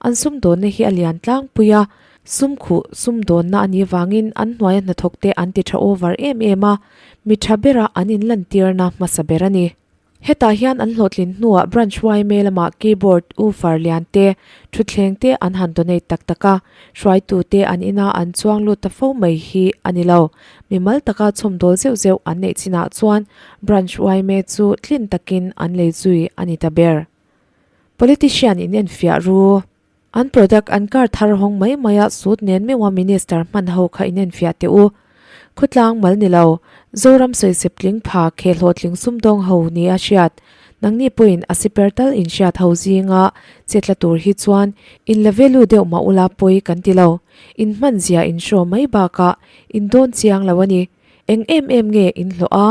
Speaker 1: An sumdawnna hi a lian tlangpui a, sum khuh sumdawnna a nih vangin an hnuaia hnathawkte an ti tha over em em a, mi tha bera an inlantirna hmasa ber a ni. Hetah hian an hlawhtlin hnuah Branch yma lamah keyboard, woofer lian te, thutthleng te an han donate tak tak a, hruaitute an ina an chuang lut ta fo mai hi a ni lo. Mimal taka chhawmdawl zeuh zeuh an neih chinah chuan Branch yma chu tlin takin an lei zui a ni ta ber. Politician in enfiah ru. An product an kar thar hawng mai mai a suit nen meuha minister hman ho kha in enfiah teh u. Khawtlang mal ni lo, Zoram sawisep tling pha khe hlawhtling sumdawng ho ni a hriat. Nangni pawhin a siper tal in hriat ho zinga che tla tur hi chuan in la value deuh mah ula pawi kan ti lo. In hman zia in hraw mai bakah in dawn chiang lo a ni. Eng em em nge in hlawh a?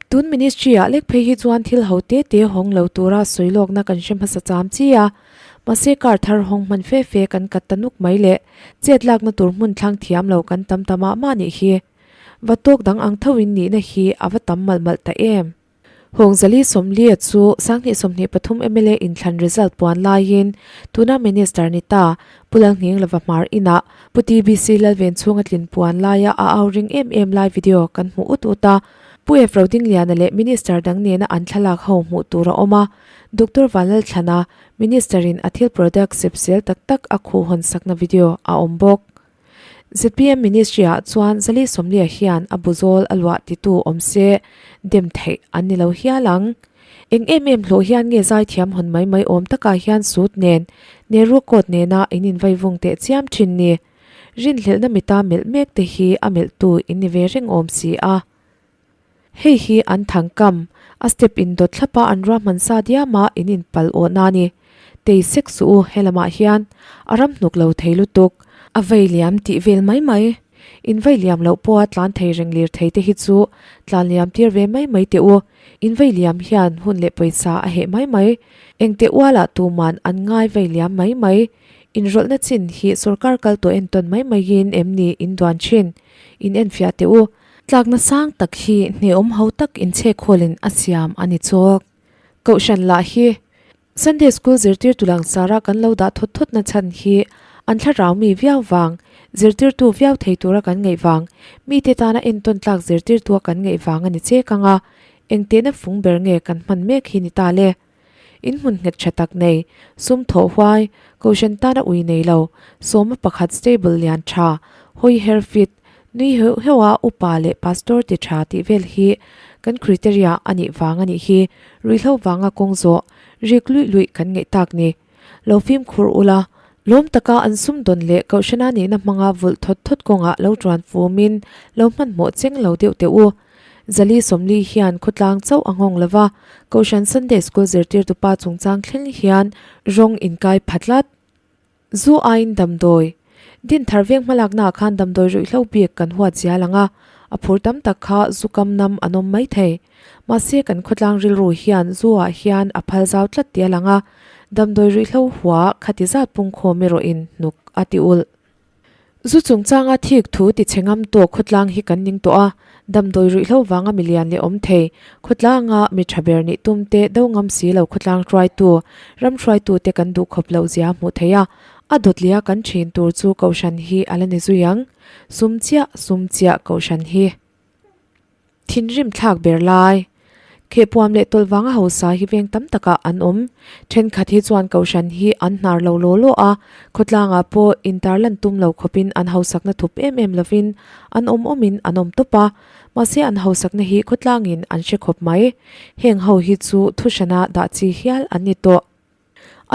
Speaker 1: Tun ministry ah lek phei hi chuan thil ho te te hawng lo tura sawi lawkna kan hre hmasa cham chi a, mahse kar thar hawng hman fe fe kan kat ta nuk mai le, chet lakna tur hmun thlang thiam lo kan tam ta mah mah nih hi. Va tawk dang ang tho in nihna hi a va tam malh malh ta em. Hawngzali Sawmlia chu 2023 mla inthlan result puan laiin tuna Minister ni ta Pu Lalnghenglova hmar inah Pu TBC Lalven chhunga tlin puan laia a au ring em em lai video kan hmu ut ut a. Pu Ef Rodingliana leh Minister dang nena an thlalak ho hmuh tur a awm a. Doctor Vanlalthlana, Minister in a thil product sepsel tak tak a khuh hawn sakna video a awm bawk. Zpm Ministry ah chuan Zali Sawmlia hian a bu zawl a luah titu awm se dem theih an ni lo hial ang. Eng em em hlawh hian nge zaithiam hawn mai mai awm takah hian suit nen Nehru coat nena in invai vung teh chiam thin ni. Rinhlelhna mita melh mek te hi a melhtu in ni ve reng awm si a. Hei hi an thangkam, a step in dawt thlapa an ruahman sa diama in inpal awhna a ni. Tei sek suh u helamah hian a ram hnuk lo thei lutuk, a vei liam tih vel mai mai. In vei liam loh pawha tlan thei reng lir thei te hi chu tlan liam tir ve mai mai teh u. In vei liam hian hun leh pawisa a heh mai mai. Engteh ualah tuman an ngai vei liam mai mai. Inrawlhna chin hi sorkar kal tawh entawn mai maiin em ni in duan thin. In enfiah teh u. Tlakna sang tak hi hneawm ho tak inchhekhawlin a siam a ni chawk. Kohhran lah hi Sunday School zirtirtu langsara kan lo dah thawt thawtna chhan hi an thlarau mi viau vang, zirtirtu viau thei tura kan ngaih vang, mite tana entawn tlak zirtirtua kan ngaih vang a ni chek ang a, engtehna fung ber nge kan hman mek hi ni ta le? In hmun nghet tha tak nei, sum thawh huai, kohhran tana ui nei lo, sawma pakhat stable lian tha, hawi her fit, nui heuh heuh a upa leh pastor ti tha tih vel hi kan criteria a nih vang a nih hi, ruihhlo vanga kawng zawh, rik luih luih kan ngaih tak ni. Lo fimkhur ula, lawm taka an sum dawn leh kohhrana nihna hmanga vulh thawt thawt kawngah lo tuan fumin lo hmanhmawh cheng lo deuh teh u. Zali Sawmli hian khawtlang chauh a nghawng lo va, Kohhran Sunday School zirtirtupa chungchang thleng hian rawng inkai pha tlat. Zu aiin damdawi. Dinthar veng hmalaknaah khan damdawi ruihhlo bik kan huat zial ang a, a phur tam tak kha zu kam nam an awm mai thei. Mahse kan khawtlang rilru hian zu ah hian a phal zau tlat ti a lang a, damdawi ruihhlo hua khati zat pungkhawm erawhin hnuk a ti ulh. Zu chungchanga thik thu ti chhe ngam tawk khawtlang hi kan ning tawh a, damdawi ruihhlo vanga milian leh awm thei, khawtlanga mi tha ber nih tum te do ngam si lo khawtlang hruaitu, ram hruaitu te kan duh khawp loh zia hmuh theih a, a dawtlia kan thin tur chu kohhran hi a la ni zui ang. Sum chiah, sum chiah kohhran hi. Thinrim thlak ber lai. Khehpuam leh tawlh vanga hausa hi veng tam takah an awm. Thenkhat hi chuan kohhran hi an hnar lo law law a, khawtlangah pawh intarlan tum lo khawpin an hausakna thup em em lovin an awm awmin an awm tawp a, mahse an hausakna hi khawtlangin an hre khawp mai. Heng ho hi chu thuhrana dah chi hial an ni tawh.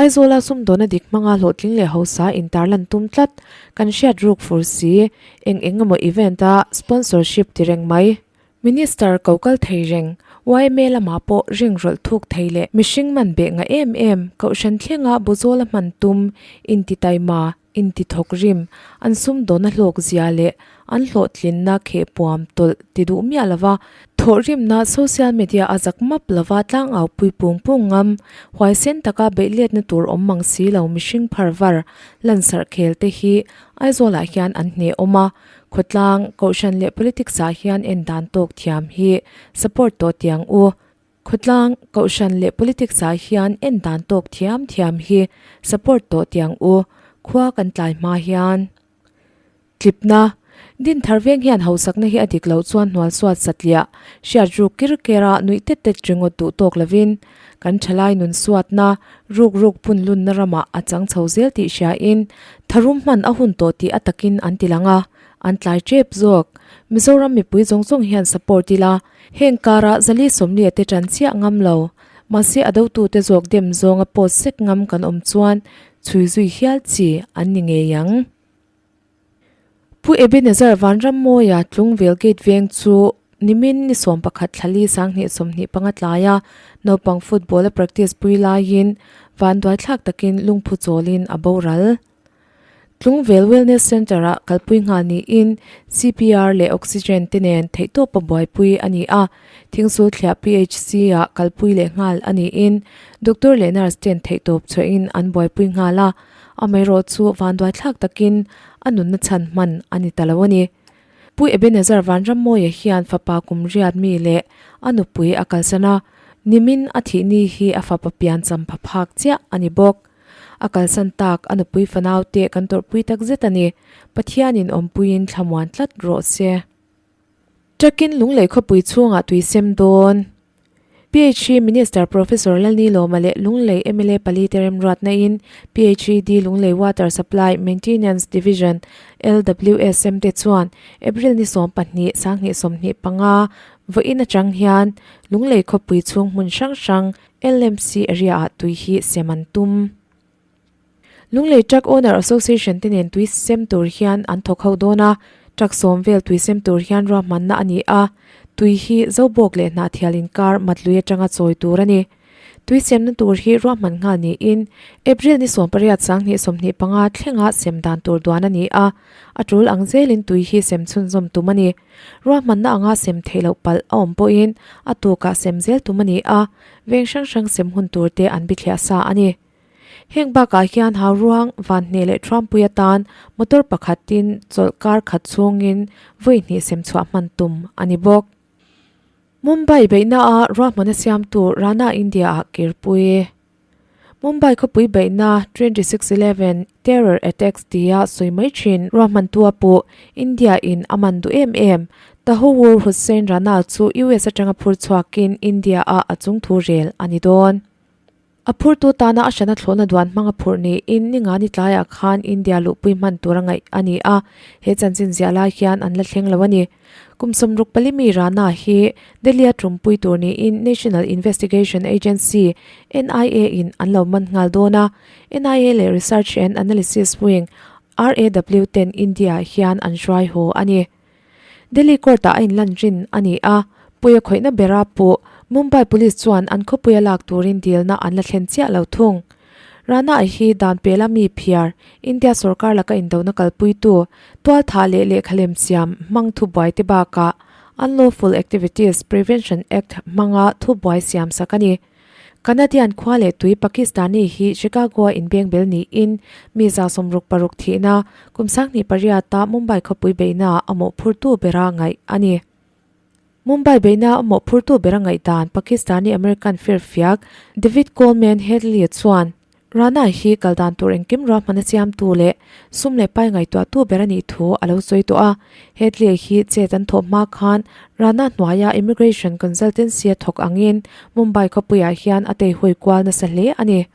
Speaker 1: Aizawla sumdawna dik hmanga hlawhtling leh hausa intarlan tum tlat kan hriat ruk fur si, eng eng emaw event a sponsorship ti reng mai. Minister ko kal thei reng, yma lamah pawh ring rawlh thuk thei leh mihring man beh nga em em, kohhran thlenga buzawla hman tum, intitaima, Inti thawk rim, an sumdawna hlawk zia leh an hlawhtlinna kheh puam tawlh ti duh miah lova, thawhrimna social media a zak map lova tlangau pui pung pung ngam, huaisen taka beih letna tur awm mang si lo mihring phar var lansarh khel te hi Aizawlah hian an hneh awm a, khawtlang, kohhran leh politics ah hian en dan tawk thiam hi support tawh tiang u. Khawtlang, Kohhran leh Politics ah hian en dan tawk thiam thiam hi support tawh tiang u, khua kan tlai hma hian. Tlipna, Dinthar veng hian hausakna hi a dik loh chuan hnual suat satliah, hriat ruk kir ker a nuih tet tet ringawt duh tawk lovin, kan thalai nun suatna, ruk ruk pun lunna ramah a chang chho zel tih hriain, tharum hman a hun tawh tih a takin an ti lang a, an tlai tep zawk. Mizoram mipui zawng zawng hian support ila, Heng karah Zali Sawmlia te tan chiah ngam lo, mahse a dotute zawk dem zawnga post sek ngam kan awm chuan chhui zui hial chi an ni ngei ang. Pu Ebenezer Vanrammawia Tlungvel Gate veng chu nimin ni 11 thlali 2025 tlaia naupang football a practice pui laiin vanduaithlak takin lungphu chawlin a boral. Tlungvel Wellness Centre-ah kalpui nghal niin CPR leh Oxygen te nen theihtawpa buaipui a ni a, Thingsulthliah PHC-ah kalpui leh nghal a niin Doctor leh Nurse ten theihtawp chhuahin an buaipui nghal a, amaherawh chu vanduaithlak takin a nunna chhan hman a ni ta lo a ni. Pu Ebenezer Vanrammawia hian fapa kum riat mi leh a nupui a kalsan a, nimin a thih ni hi a fapa pian champha phak chiah a ni bawk. A kalsan tak a nupui fanau te kan tawrhpui tak zet a ni. Pathianin awmpuiin thlamuan tlat rawh se. Takin Lunglei khawpui chhungah tui sem dawn. PHE Minister Professor Lalnilawma leh Lunglei mla pali te remruatna in PHED Lunglei Water Supply Maintenance Division, LWSM, te chuan April ni 12, 2025 vawiin atang hian Lunglei khawpui chhung hmun hrang hrang LMC area ah tui hi sem an tum. Lunglei Truck Owner Association te nen tui sem tur hian an thawk ho dawn a, truck sawm vel tui sem tur hian ruahmanna a ni a, tui hi Zobawk leh Hnahthial inkar Matlui atanga chawi tur a ni. Tui semna tur hi ruahman nghal niin April ni 18 2025 thlenga sem dan tur duan a ni a, a tul ang zelin tui hi sem chhunzawm tum a ni. Ruahmanna anga sem theih loh palh a awm pawhin a tukah sem zel tum a ni a, veng hrang hrang sem hun tur te an bithliah sa a ni. Heng bakah hian Hauruang, Vanhne leh Thuampui atan motor pakhatin chawlh kar khat chhungin vawi hnih sem chhuah hman tum a ni bawk. Mumbai beihnaah ruahmana siamtu Rana India-ah kirpui. Mumbai khawpui beihna 26/11 terror attacks tia sawi mai thin ruahmantu a puh India-in a man duh em em. Tahawur Hussain Rana chu US atanga phur chhuakin India-ah a chungthu rel a ni dawn. A phurtu tana a hrana thlawhna duan hmanga phurh niin Ningani tlaiah khan India luhpui hman tura ngaih a ni a, he chanchin ziah lai hian an la thleng lo a ni. Kum 64 mi Rana hi Delhi-a tumpui tur niin National Investigation Agency, NIA, in an lo man nghal dawn a, NIA leh Research and Analysis Wing, RAW, ten India-ah hian an hruai haw a ni. Delhi court-ah a inlan rin a ni a, puia khawihna bera puh Mumbai Police chuan an khawpuia lak turin dilna an la thlen chiah lo thung. Rana hi dan pela mi phiar, India sorkar laka indona kalpuitu, tualthah leh lehkhalem siam hmang thubuai te bakah Unlawful Activities Prevention Act hmanga thubuai siam sak a ni. Canadian khua leh tui Pakistani hi Chicago-a inbengbel niin mi 66 thihna kum 28-a Mumbai khawpui beihnaah a mawhphurtu bera ngaih a ni. Mumbai beihna a mawhphurtu bera ngaih dan Pakistani American firfiak David Coleman Headley chuan Rana hi kal dan tur engkim ruahman a siamtu leh sum leh pai ngaihtuahtu ber a nih thu a lo sawi tawh a. Headley hi chet an thawh hma khan Rana hnuaia immigration consultancy a thawk angin Mumbai khawpuiah hian a teihawi kual nasa hle a ni.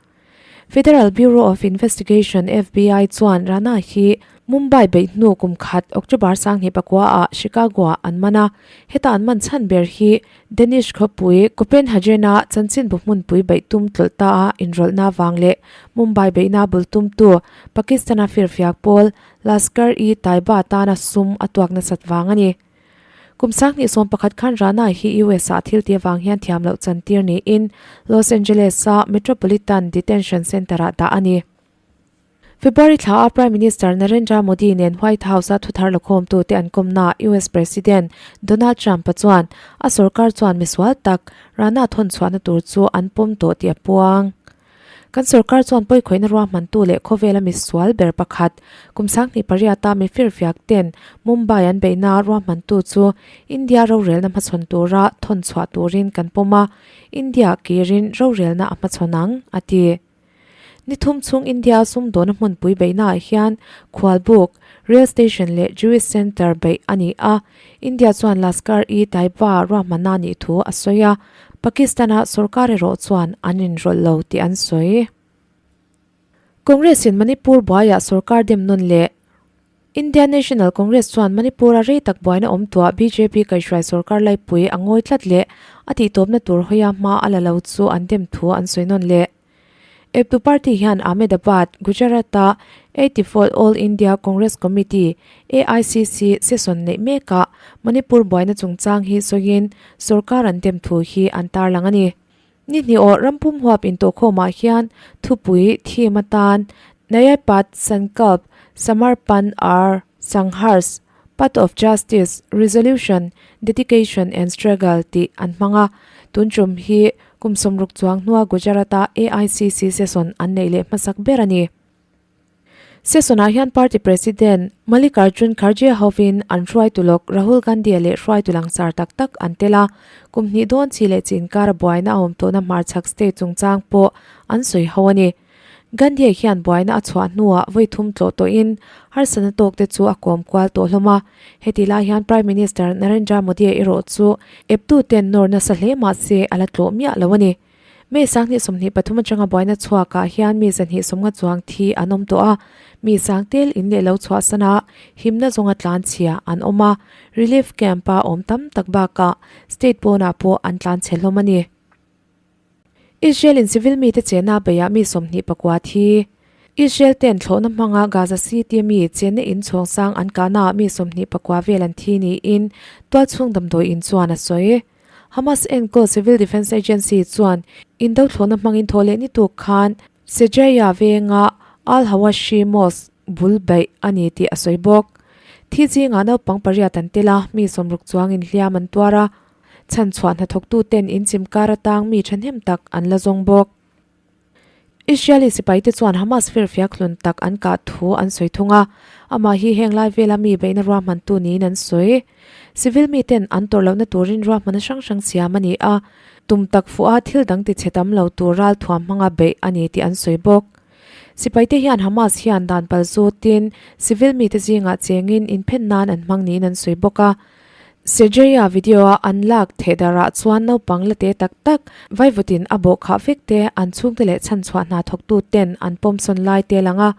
Speaker 1: Federal Bureau of Investigation, FBI, chuan Rana hi Mumbai beih hnu kum khat October 2009 ah Chicago-ah an man a. Heta an man chhan ber hi Danish khawpui Copenhagen-a chanchinbu hmunpui beih tum tlawlh ta a inrawlhna vang leh Mumbai beihna bul tumtu Pakistan-a firfiak pawl Lashkar-e-Taiba tana sum a tuak nasat vang a ni. Kum 2011 khan Rana hi US-ah thil ti avang hian thiam loh chantir niin Los Angeles-a Metropolitan Detention Center-ah dah a ni. February thla a Prime Minister Narendra Modi nen White House-a thuthar lakhawmtute an kawmnaah US President Donald Trump-a chuan a sorkar chuan misual tak Rana thawn chhuahna tur chu an pawm tawh tih a puang. Kan sorkar chuan pawikhawihna ruahmantu leh khawvela misual ber pakhat kum 28-a mi firfiak ten Mumbai an beihna ruahmantu chu India rorelna hmachhawn tura thawn chhuah turin kan pawm a, India kirin rorelna a hmachhawn ang, a ti. Ni thum chhung India sumdawna hmunpui beihnaah hian Khualbuk, Rail Station leh Jewish Centre beih a ni a, India chuan Lashkar-e-Taiba ruahmanna nih thu a sawi a, Pakistan-a sorkar erawh chuan an inrawlh lo tih an sawi. Congress-in Manipur buaiah sorkar dem nawn leh Indian National Congress chuan Manipur-a rei tak buaina awm tuah bjp kaihhruai sorkar laipui a ngawi tlat leh a tihtawpna tur hawia hma a la lo chu an dem thu an sawi nawn leh. Eptu party hian Ahmedabad, Gujarat-a 84th All India Congress Committee, AICC, session neih mekah Manipur buaina chungchang hi sawiin sorkar an dem thu hi an tarlang a ni. Ni hnih awh rampum huap intawhkhawmah hian thupui theme atan Nayaipat Sankalp. Samarpan Aur Sangharsh, Path of Justice, Resolution, Dedication and Struggle tih an hmang a, tun tum hi kum 60 chuang hnua Gujarat-a AICC session an neih leh hmasak ber a ni. Session-ah hian party president Mallikarjun Kharge hovin an hruaitu lawk Rahul Gandhi-a leh hruaitu langsar tak tak an tel a, kum hnih dawn chi leh chi inkara buaina a awm tawhna hmarchhak state chungchang pawh an sawi ho a ni. Gandhi-a hian buaina a chhuah hnuah vawi thum tlawh tawhin harsatna tawk te chu a kawm kual tawh hlawm a. Heti lai hian Prime Minister Narendra Modi-a erawh chu eptu ten nawr nasa hle mah se a la tlawh miah lo a ni. May 2023 atanga buaina chhuakah hian mi 250 chuang thi an awm tawh a, mi sang tel in leh lo chhuahsan a, himna zawnga tlan chhia an awm a, relief camp-a awm tam tak bakah state pawnah pawh an tlan chhe hlawm a ni. Israel in civil mite chenna beiah mi 29 thi. Israel ten thlawhna hmanga Gaza City mi chenna in chhawng sang an kahnaah mi 29 vel an thi niin tualchhung damdawi in chuan a sawi. Hamas enkawl Civil Defence Agency chuan indo thlawhna hmangin thaw leh ni tuk khan Sejaiya venga Al-Hawashi Mosque bul beih a ni tih a sawi bawk. Thi zingah naupang pariat an tel a, mi 60 chuangin hliam an tuar a. Chhanchhuah hnathawktuten inchim kar atang mi thahnem tak an la zawng bawk. Israeli sipaite chuan Hamas firfiak hlun tak an kah thu an sawi thung a, amah hi heng lai vela mi beihna ruahmantu niin an sawi. Civil miten an tawrh lohna turin ruahmanna hrang hrang siam a ni a, tum tak fuha thil dang tichhe tam lo tur ralthuam hmanga beih a ni tih an sawi bawk. Sipaite hian Hamas hian dan pal zawtin civil mite zingah chengin inphen nan an hmang niin an sawi bawk a. Sergeya video-a an lak thehdarah chuan naupang la te tak tak vaivutin a bawh khah vek te, an chhungte leh chhanchhuah hna thawktu ten an pawmsawn lai te lang a.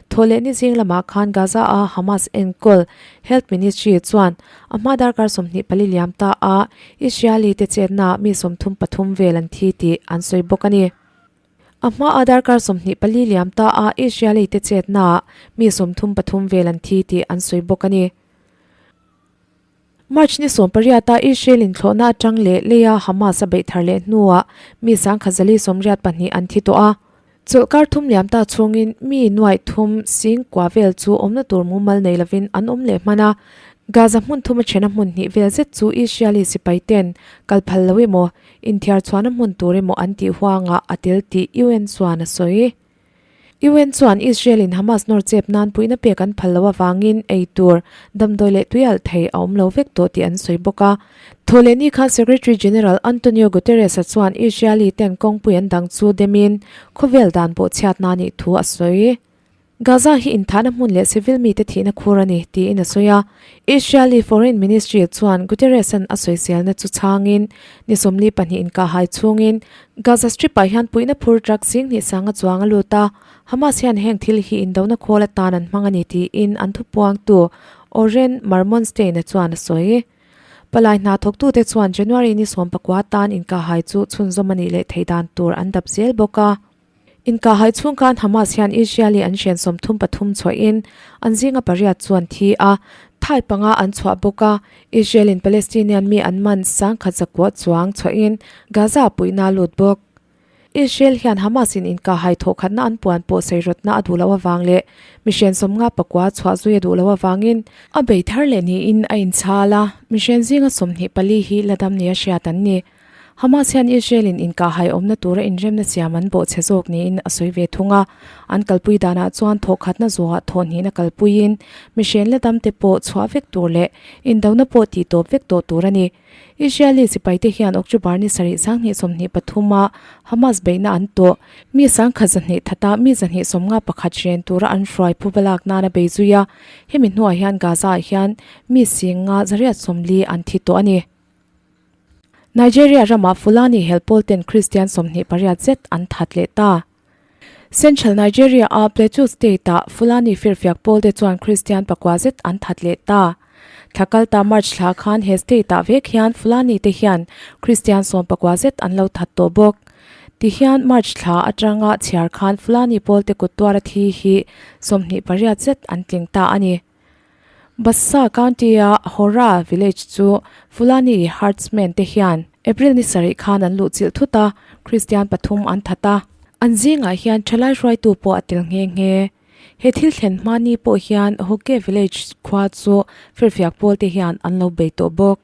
Speaker 1: Thawhlehni zing lamah khan Gaza-a Hamas enkawl Health Ministry chuan a hma darkar 24 liam ta a Israeli te chetnaah mi 33 vel an thi tih an sawi bawk a ni. A hma a darkar 24 liam ta a Israeli te chetnaah mi 33 vel an thi tih an sawi bawk a ni. March ni 18 a Israel in thlawhna atang leh leia Hamas a beih thar leh hnuah mi 1082 an thi tawh a. Chawlhkar thum liam ta chhungin mi nuaih thum sing kua vel chu awmna tur mumal nei lovin an awm leh hman a. Gaza hmun thum a thena hmun hnih vel zet chu Israeli sipai ten kal phal lo emaw, inthiar chhuahna hmun tur emaw an tih huangah a tel tih UN chuan a sawi. UN chuan Israel in Hamas nawr chep nan puihna pek an phal loh avangin ei tur, damdawi leh tui alh thei a awm lo vek tawh tih an sawi bawk a. Thawhlehni khan Secretary General Antonio Guterres-a chuan Israeli ten kawngpui an dang chu demin khawvel dan pawh chhiatna a nih thu a sawi. Gaza hi inthahna hmun leh civil mite thihna khur a ni, tiin a sawi a. Israeli Foreign Ministry chuan Guterres-a'n a sawiselna chu chhangin ni 42 inkahhai chhungin Gaza Strip-ah hian puihna phur truck 2,000 sanga chuang a lut a, Hamas hian heng thil hi indona khawl atan an hmang a ni tiin an thupuangtu Oren Marmonstein-a chuan a sawi. Palai hna thawktute chuan January ni 19 tan inkahhai chu chhunzawm a nih leh theih dan tur an dap zel bawk a. Inkahhai chhung khan Hamas hian Israeli an hren 33 chhuahin an zinga pariat chu an thi a, thai panga an chhuah bawk a. Israel-in Palestinian mi an man 1,900 chuang chhuahin Gaza puihna a lut bawk. Israel hian Hamas-in inkahhai thawhkhatna an puan pawh seirawtna a duh loh avang leh mi hren 59 chhuah zui a duh loh avangin a bei thar leh niin a inchhal a, mi hren zinga 24 hi la dam nia hriat an ni. Hamas hian Israel-in inkahhai awmna tura inremna siam an bawhchhe zawk niin a sawi ve thung a. An kalpui danah chuan thawhkhatna zawhah thawhhnihna kalpuiin mihren la damte pawh chhuah vek tur leh indona pawh tihtawp vek tawh tur a ni. Israeli sipaite hian October ni sarih 2023 a Hamas beihna an tawh. Mi 1,200 thata mi 251 hren tura an hruai phuba lak nana bei zui a. Hemi hnuah hian Gaza-ah hian mi 5,140 an thi tawh a ni. Nigeria ramah Fulani helpawl ten Kristian 28 zet an that leh ta. Central Nigeria a Plateau State ah Fulani firfiak pawl te chuan Kristian pakua zet an that leh ta. Thla kalta March thla khan he state ah vek hian Fulani te hian Kristian 14 zet an lo that tawh bawk. Tihian March thla atanga chhiar khan Fulani pawl te kut tuara thi hi 28 zet an tling ta a ni. Bassa County-a Hora village chu Fulani herdsmen te hian April ni sarih khan an luh chilh thut a, Kristian pathum an that a. An zingah hian thalai hruaitu pawh a tel nghe nghe. He thil thlen hma ni pawh hian Hoke Village khua chu firfiak pawl te hian an lo bei tawh bawk.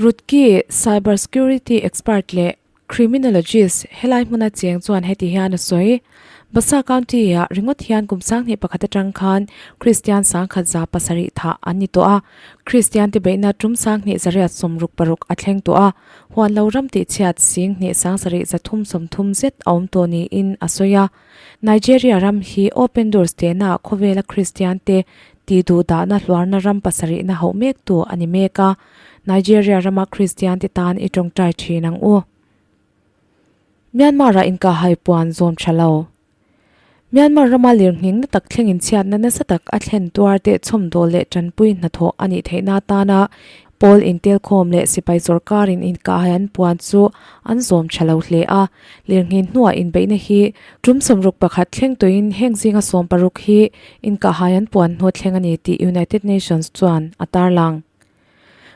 Speaker 1: Rutki, cyber security expert leh criminologist helai hmuna cheng chuan heti hian a sawi, Basa County-ah ringawt hian kum 2001 atang khan Kristian 1700 thah an ni tawh a, Kristian te beihna tum 2866 a thleng tawh a, huan lo ram tihchhiat 2730 zet a awm tawh niin a sawi a. Nigeria ram hi Open Doors tehna khawvela Kristian te tih duh dahna hluarna ram pasarihna hauh mektu a ni mek a, Nigeria rama Kristian te tan i tawngtai thin ang u. Myanmar-ah inkahhai puan zawm tha lo. Myanmar rama lirnghing na tak thlengin chhiatna nasa tak a thlen tuar te chhawmdawl leh tanpui hnathawh a nih theihna atana pawl intelkhawm leh sipai sawrkarin inkahhai an puan chu an zawm tha lo hle a. Lirnghin hnuah inbeihna hi tum 61 thleng tawhin heng zinga 60 hi inkahhai an puan hnu thleng a ni tih United Nations chuan a tarlang.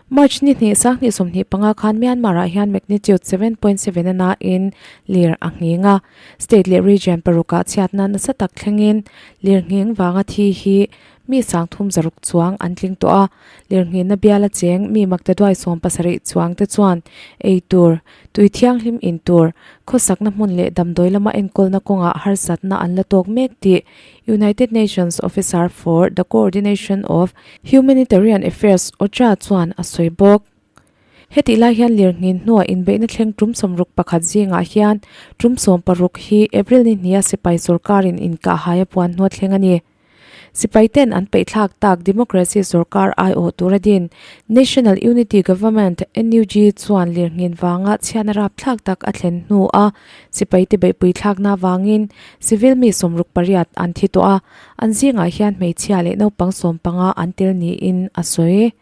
Speaker 1: March ni hnih 2025 khan Myanmar-ah hian magnitude 7.7 a nain lir a nghing a, state leh region parukah chhiatna nasa tak thlengin lirnghing vanga thi hi mi 3600 chuang an tling tawh a, lirnghinna biala cheng mi maktaduai 70 chuang te chuan ei tur, tui thianghlim in tur, khawsakna hmun leh damdawi lama enkawlna kawngah harsatna an la tawk mek tih United Nations Officer for the Coordination of Humanitarian Affairs, OCHA, chuan a sawi bawk. Hetih lai hian lirnghin hnuah inbeihna thleng tum 61 zingah hian tum 60 hi April ni hnia sipai sorkarin inkahhai a puan hnuah thleng a ni. Sipai ten an peihthlak tak democracy sorkar aiawh tura din National Unity Government, NUG, chuan lirnghin vanga chhiatna rapthlak tak a thlen hnu a sipai te beihpui thlakna avangin civil mi 68 an thi tawh a, an zingah hian hmeichhia leh naupang 15 an tel niin a sawi.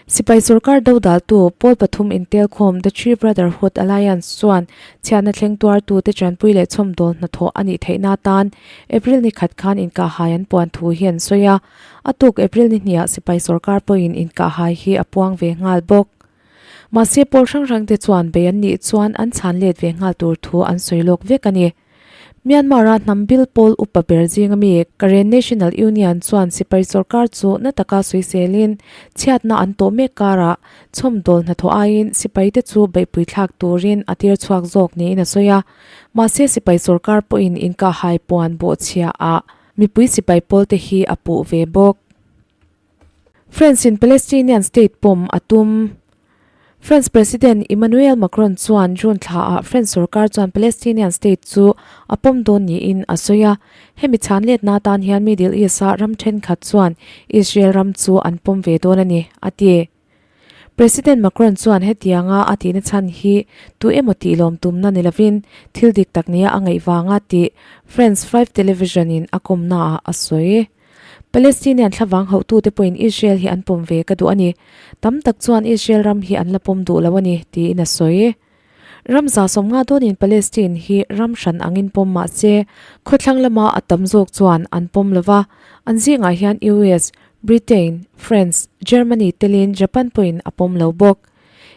Speaker 1: Sipai sorkar dodaltu pawl pathum intelkhawm The Three Brotherhood Alliance chuan chhiatna thleng tuartute tanpui leh chhawmdawl hnathawh a nih theihna atan April ni khat khan inkahhai an puan thu hi an sawi a, a tuk April ni hniah sipai sorkar pawhin inkahhai hi a puang ve nghal bawk. Mahse pawl hrang hrangte chuan bei an nih chuan an chhan let ve nghal tur thu an sawi lawk vek a ni. Myanmar-a hnam bil pawl upa ber zinga mi Karen National Union chuan sipai sorkar chu na taka sawiselin chhiatna an tawh mek karah chhawmdawl hnathawh aiin sipaite chu beihpui thlak turin a tir chhuak zawk niin a sawi a. Mahse sipai sorkar pawhin inkahhai puan bawhchhia ah mipui sipai pawlte hi a puh ve bawk. France-in Palestinian state pawm a tum. France President Emmanuel Macron chuan June thlaah French sorkar chuan Palestinian state chu a pawm dawn niin a sawi a. Hemi chhan letna atan hian Middle East-a ram thenkhat chuan Israel ram chu an pawm ve dawn a ni, a ti. President Macron chuan hetianga a tihna chhan hi tu emaw tih lawm tumna ni lovin thil dik tak nia a ngaih vanga tih France 5 television-in a kawmnaah a sawi. Palestinian thlavang hauhtute pawhin Israel hi an pawm ve ka duh a ni. Tam tak chuan Israel ram hi an la pawm duh lo a ni, tiin a sawi. Ram 150 dawnin Palestine hi ram hran angin pawm mah se, khawthlang lama a tam zawk chuan an pawm lo va. An zingah hian US, Britain, France, Germany telin Japan pawhin a pawm lo bawk.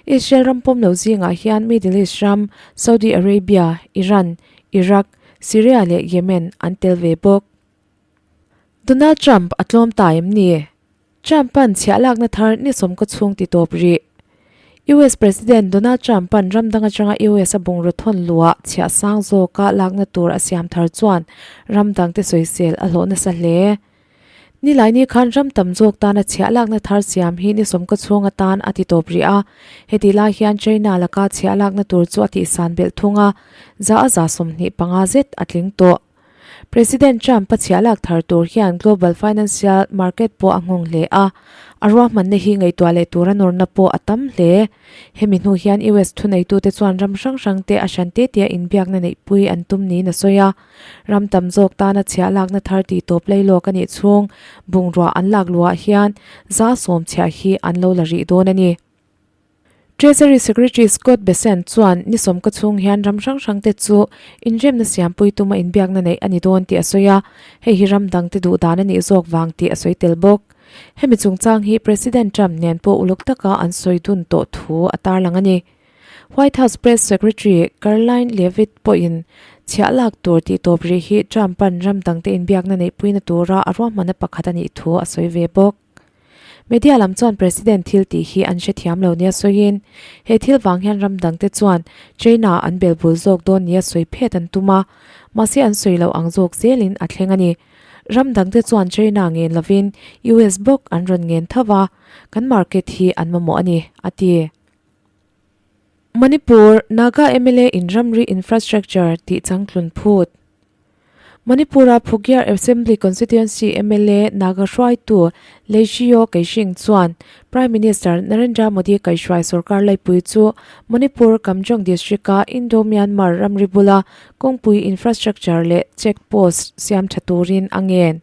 Speaker 1: Israel ram pawm lo zingah hian Middle East ram, Saudi Arabia, Iran, Iraq, Syria leh Yemen an tel ve bawk. Donald Trump a tlawm ta em ni? Trump-a'n chhiahlakna thar ni sawmkaw chhung ti tawp rih. US President Donald Trump-a'n ram dang atanga US a bungraw thawn luah chhiah sang zawka lakna tur a siam thar chuan ram dangte sawisel a hlawh nasa hle. Nilaini khan ram tam zawk tana chhiahlakna thar siam hi ni sawmkaw chhung atan a ti tawp rih a. Hetih lai hian China laka chhiahlakna tur chu a tihsan belh thung a, 25% zet a tling tawh. President Trump a chhiah lak thar tur hian global financial market pawh a nghawng hle a, a ruahmanna hi ngaihtuah leh tura nawrna pawh a tam hle. Hemi hnu hian US thuneitute chuan ram hrang hrangte a hran te tia inbiakna neihpui an tum niin a sawi a. Ram tam zawk tana chhiah lakna thar tih tawp leilawk a nih chhung bungrua an lak luhah hian 10% chhiah hi an lo la rih dawn a ni. Treasury Secretary Scott Bessent chuan ni sawmka chhung hian ram hrang hrangte chu inremna siampui tuma inbiakna neih a ni dawn tih a sawi a, hei hi ram dangte duh dan a nih zawk vang tih a sawi tel bawk. Hemi chungchang hi President Trump nen pawh uluk taka an sawi dun tawh thu a tarlang a ni. White House Press Secretary Karoline Leavitt pawhin chhiah lak tur tih tawp rih hi Trump-a'n ram dangte inbiakna neihpuina tura a ruahmanna pakhat a nih thu a sawi ve bawk. Media lam chuan President thil tih hi an hrethiam lo nia sawiin, he thil vang hian ram dangte chuan China an belbul zawk dawn nia sawi phet an tum a, mahse an sawi loh ang zawk zelin a thleng a ni. Ram dangte chuan China ngen lovin US bawk an rawn ngen tho va, kan market hi an mamawh a ni, a ti. Manipur, Naga mla in ramri infrastructure tih changtlun phut. Manipur-a Phugyar Assembly Constituency mla Naga hruaitu Leishio Keishing chuan Prime Minister Narendra Modi kaihhruai sorkar laipui chu Manipur Kamjong District-a Indo-Myanmar ramri bula kawngpui infrastructure leh check post siam tha turin a ngen.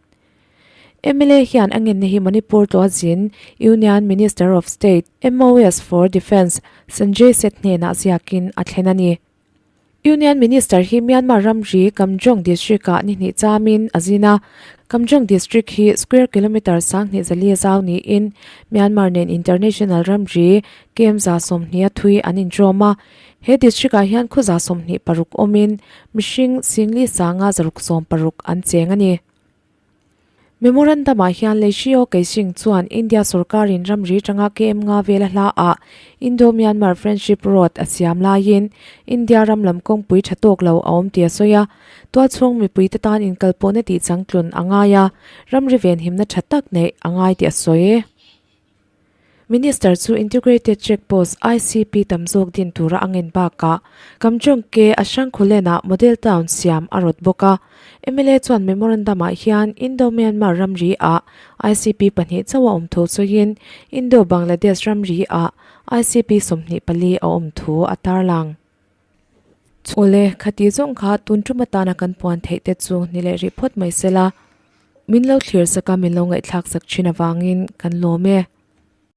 Speaker 1: Mla hian a ngenna hi Manipur tlawhzin Union Minister of State, MOS, for Defence Sanjay Seth hnenah ziakin a thlen a ni. Union Minister hi Myanmar ramri Kamjong District-ah ni hnih chamin a zin a. Kamjong District hi square kilometre 10,000 zali zau niin Myanmar nen international ramri kem 30 a thui an intrawm a. He district-ah hian khaw 26 awmin mihring singli sanga 660 an cheng a ni. Memorandum-ah hian Leishio Keishing chuan India sorkarin ramri tanga KM nga vela hlaah Indo-Myanmar Friendship Road a siam laiin India ram lam kawngpui tha tawk lo a awm tih a sawi a, tualchhung mipuite tan inkalpawhna tih changtlun a ngai a, ramri venhimna tha tak neih a ngai tih a sawi. Minister chu Integrated Check Post, ICP, tam zawk din tura a ngen bakah Kamchawng ke a Hrangkhulenah Model Town siam a rawt bawk a. Mla chuan memorandum-ah hian Indo-Myanmar ramri-ah ICP pahnih chauh a awm thu sawiin Indo-Bangladesh ramri-ah ICP 24 a awm thu a tarlang. Awle, khati zawng kha tun tum atana kan puan theih te chu ni leh rih phawt mai sela. Min lo thlir sak a, min lo ngaihthlak sak thin avangin kan lawm e.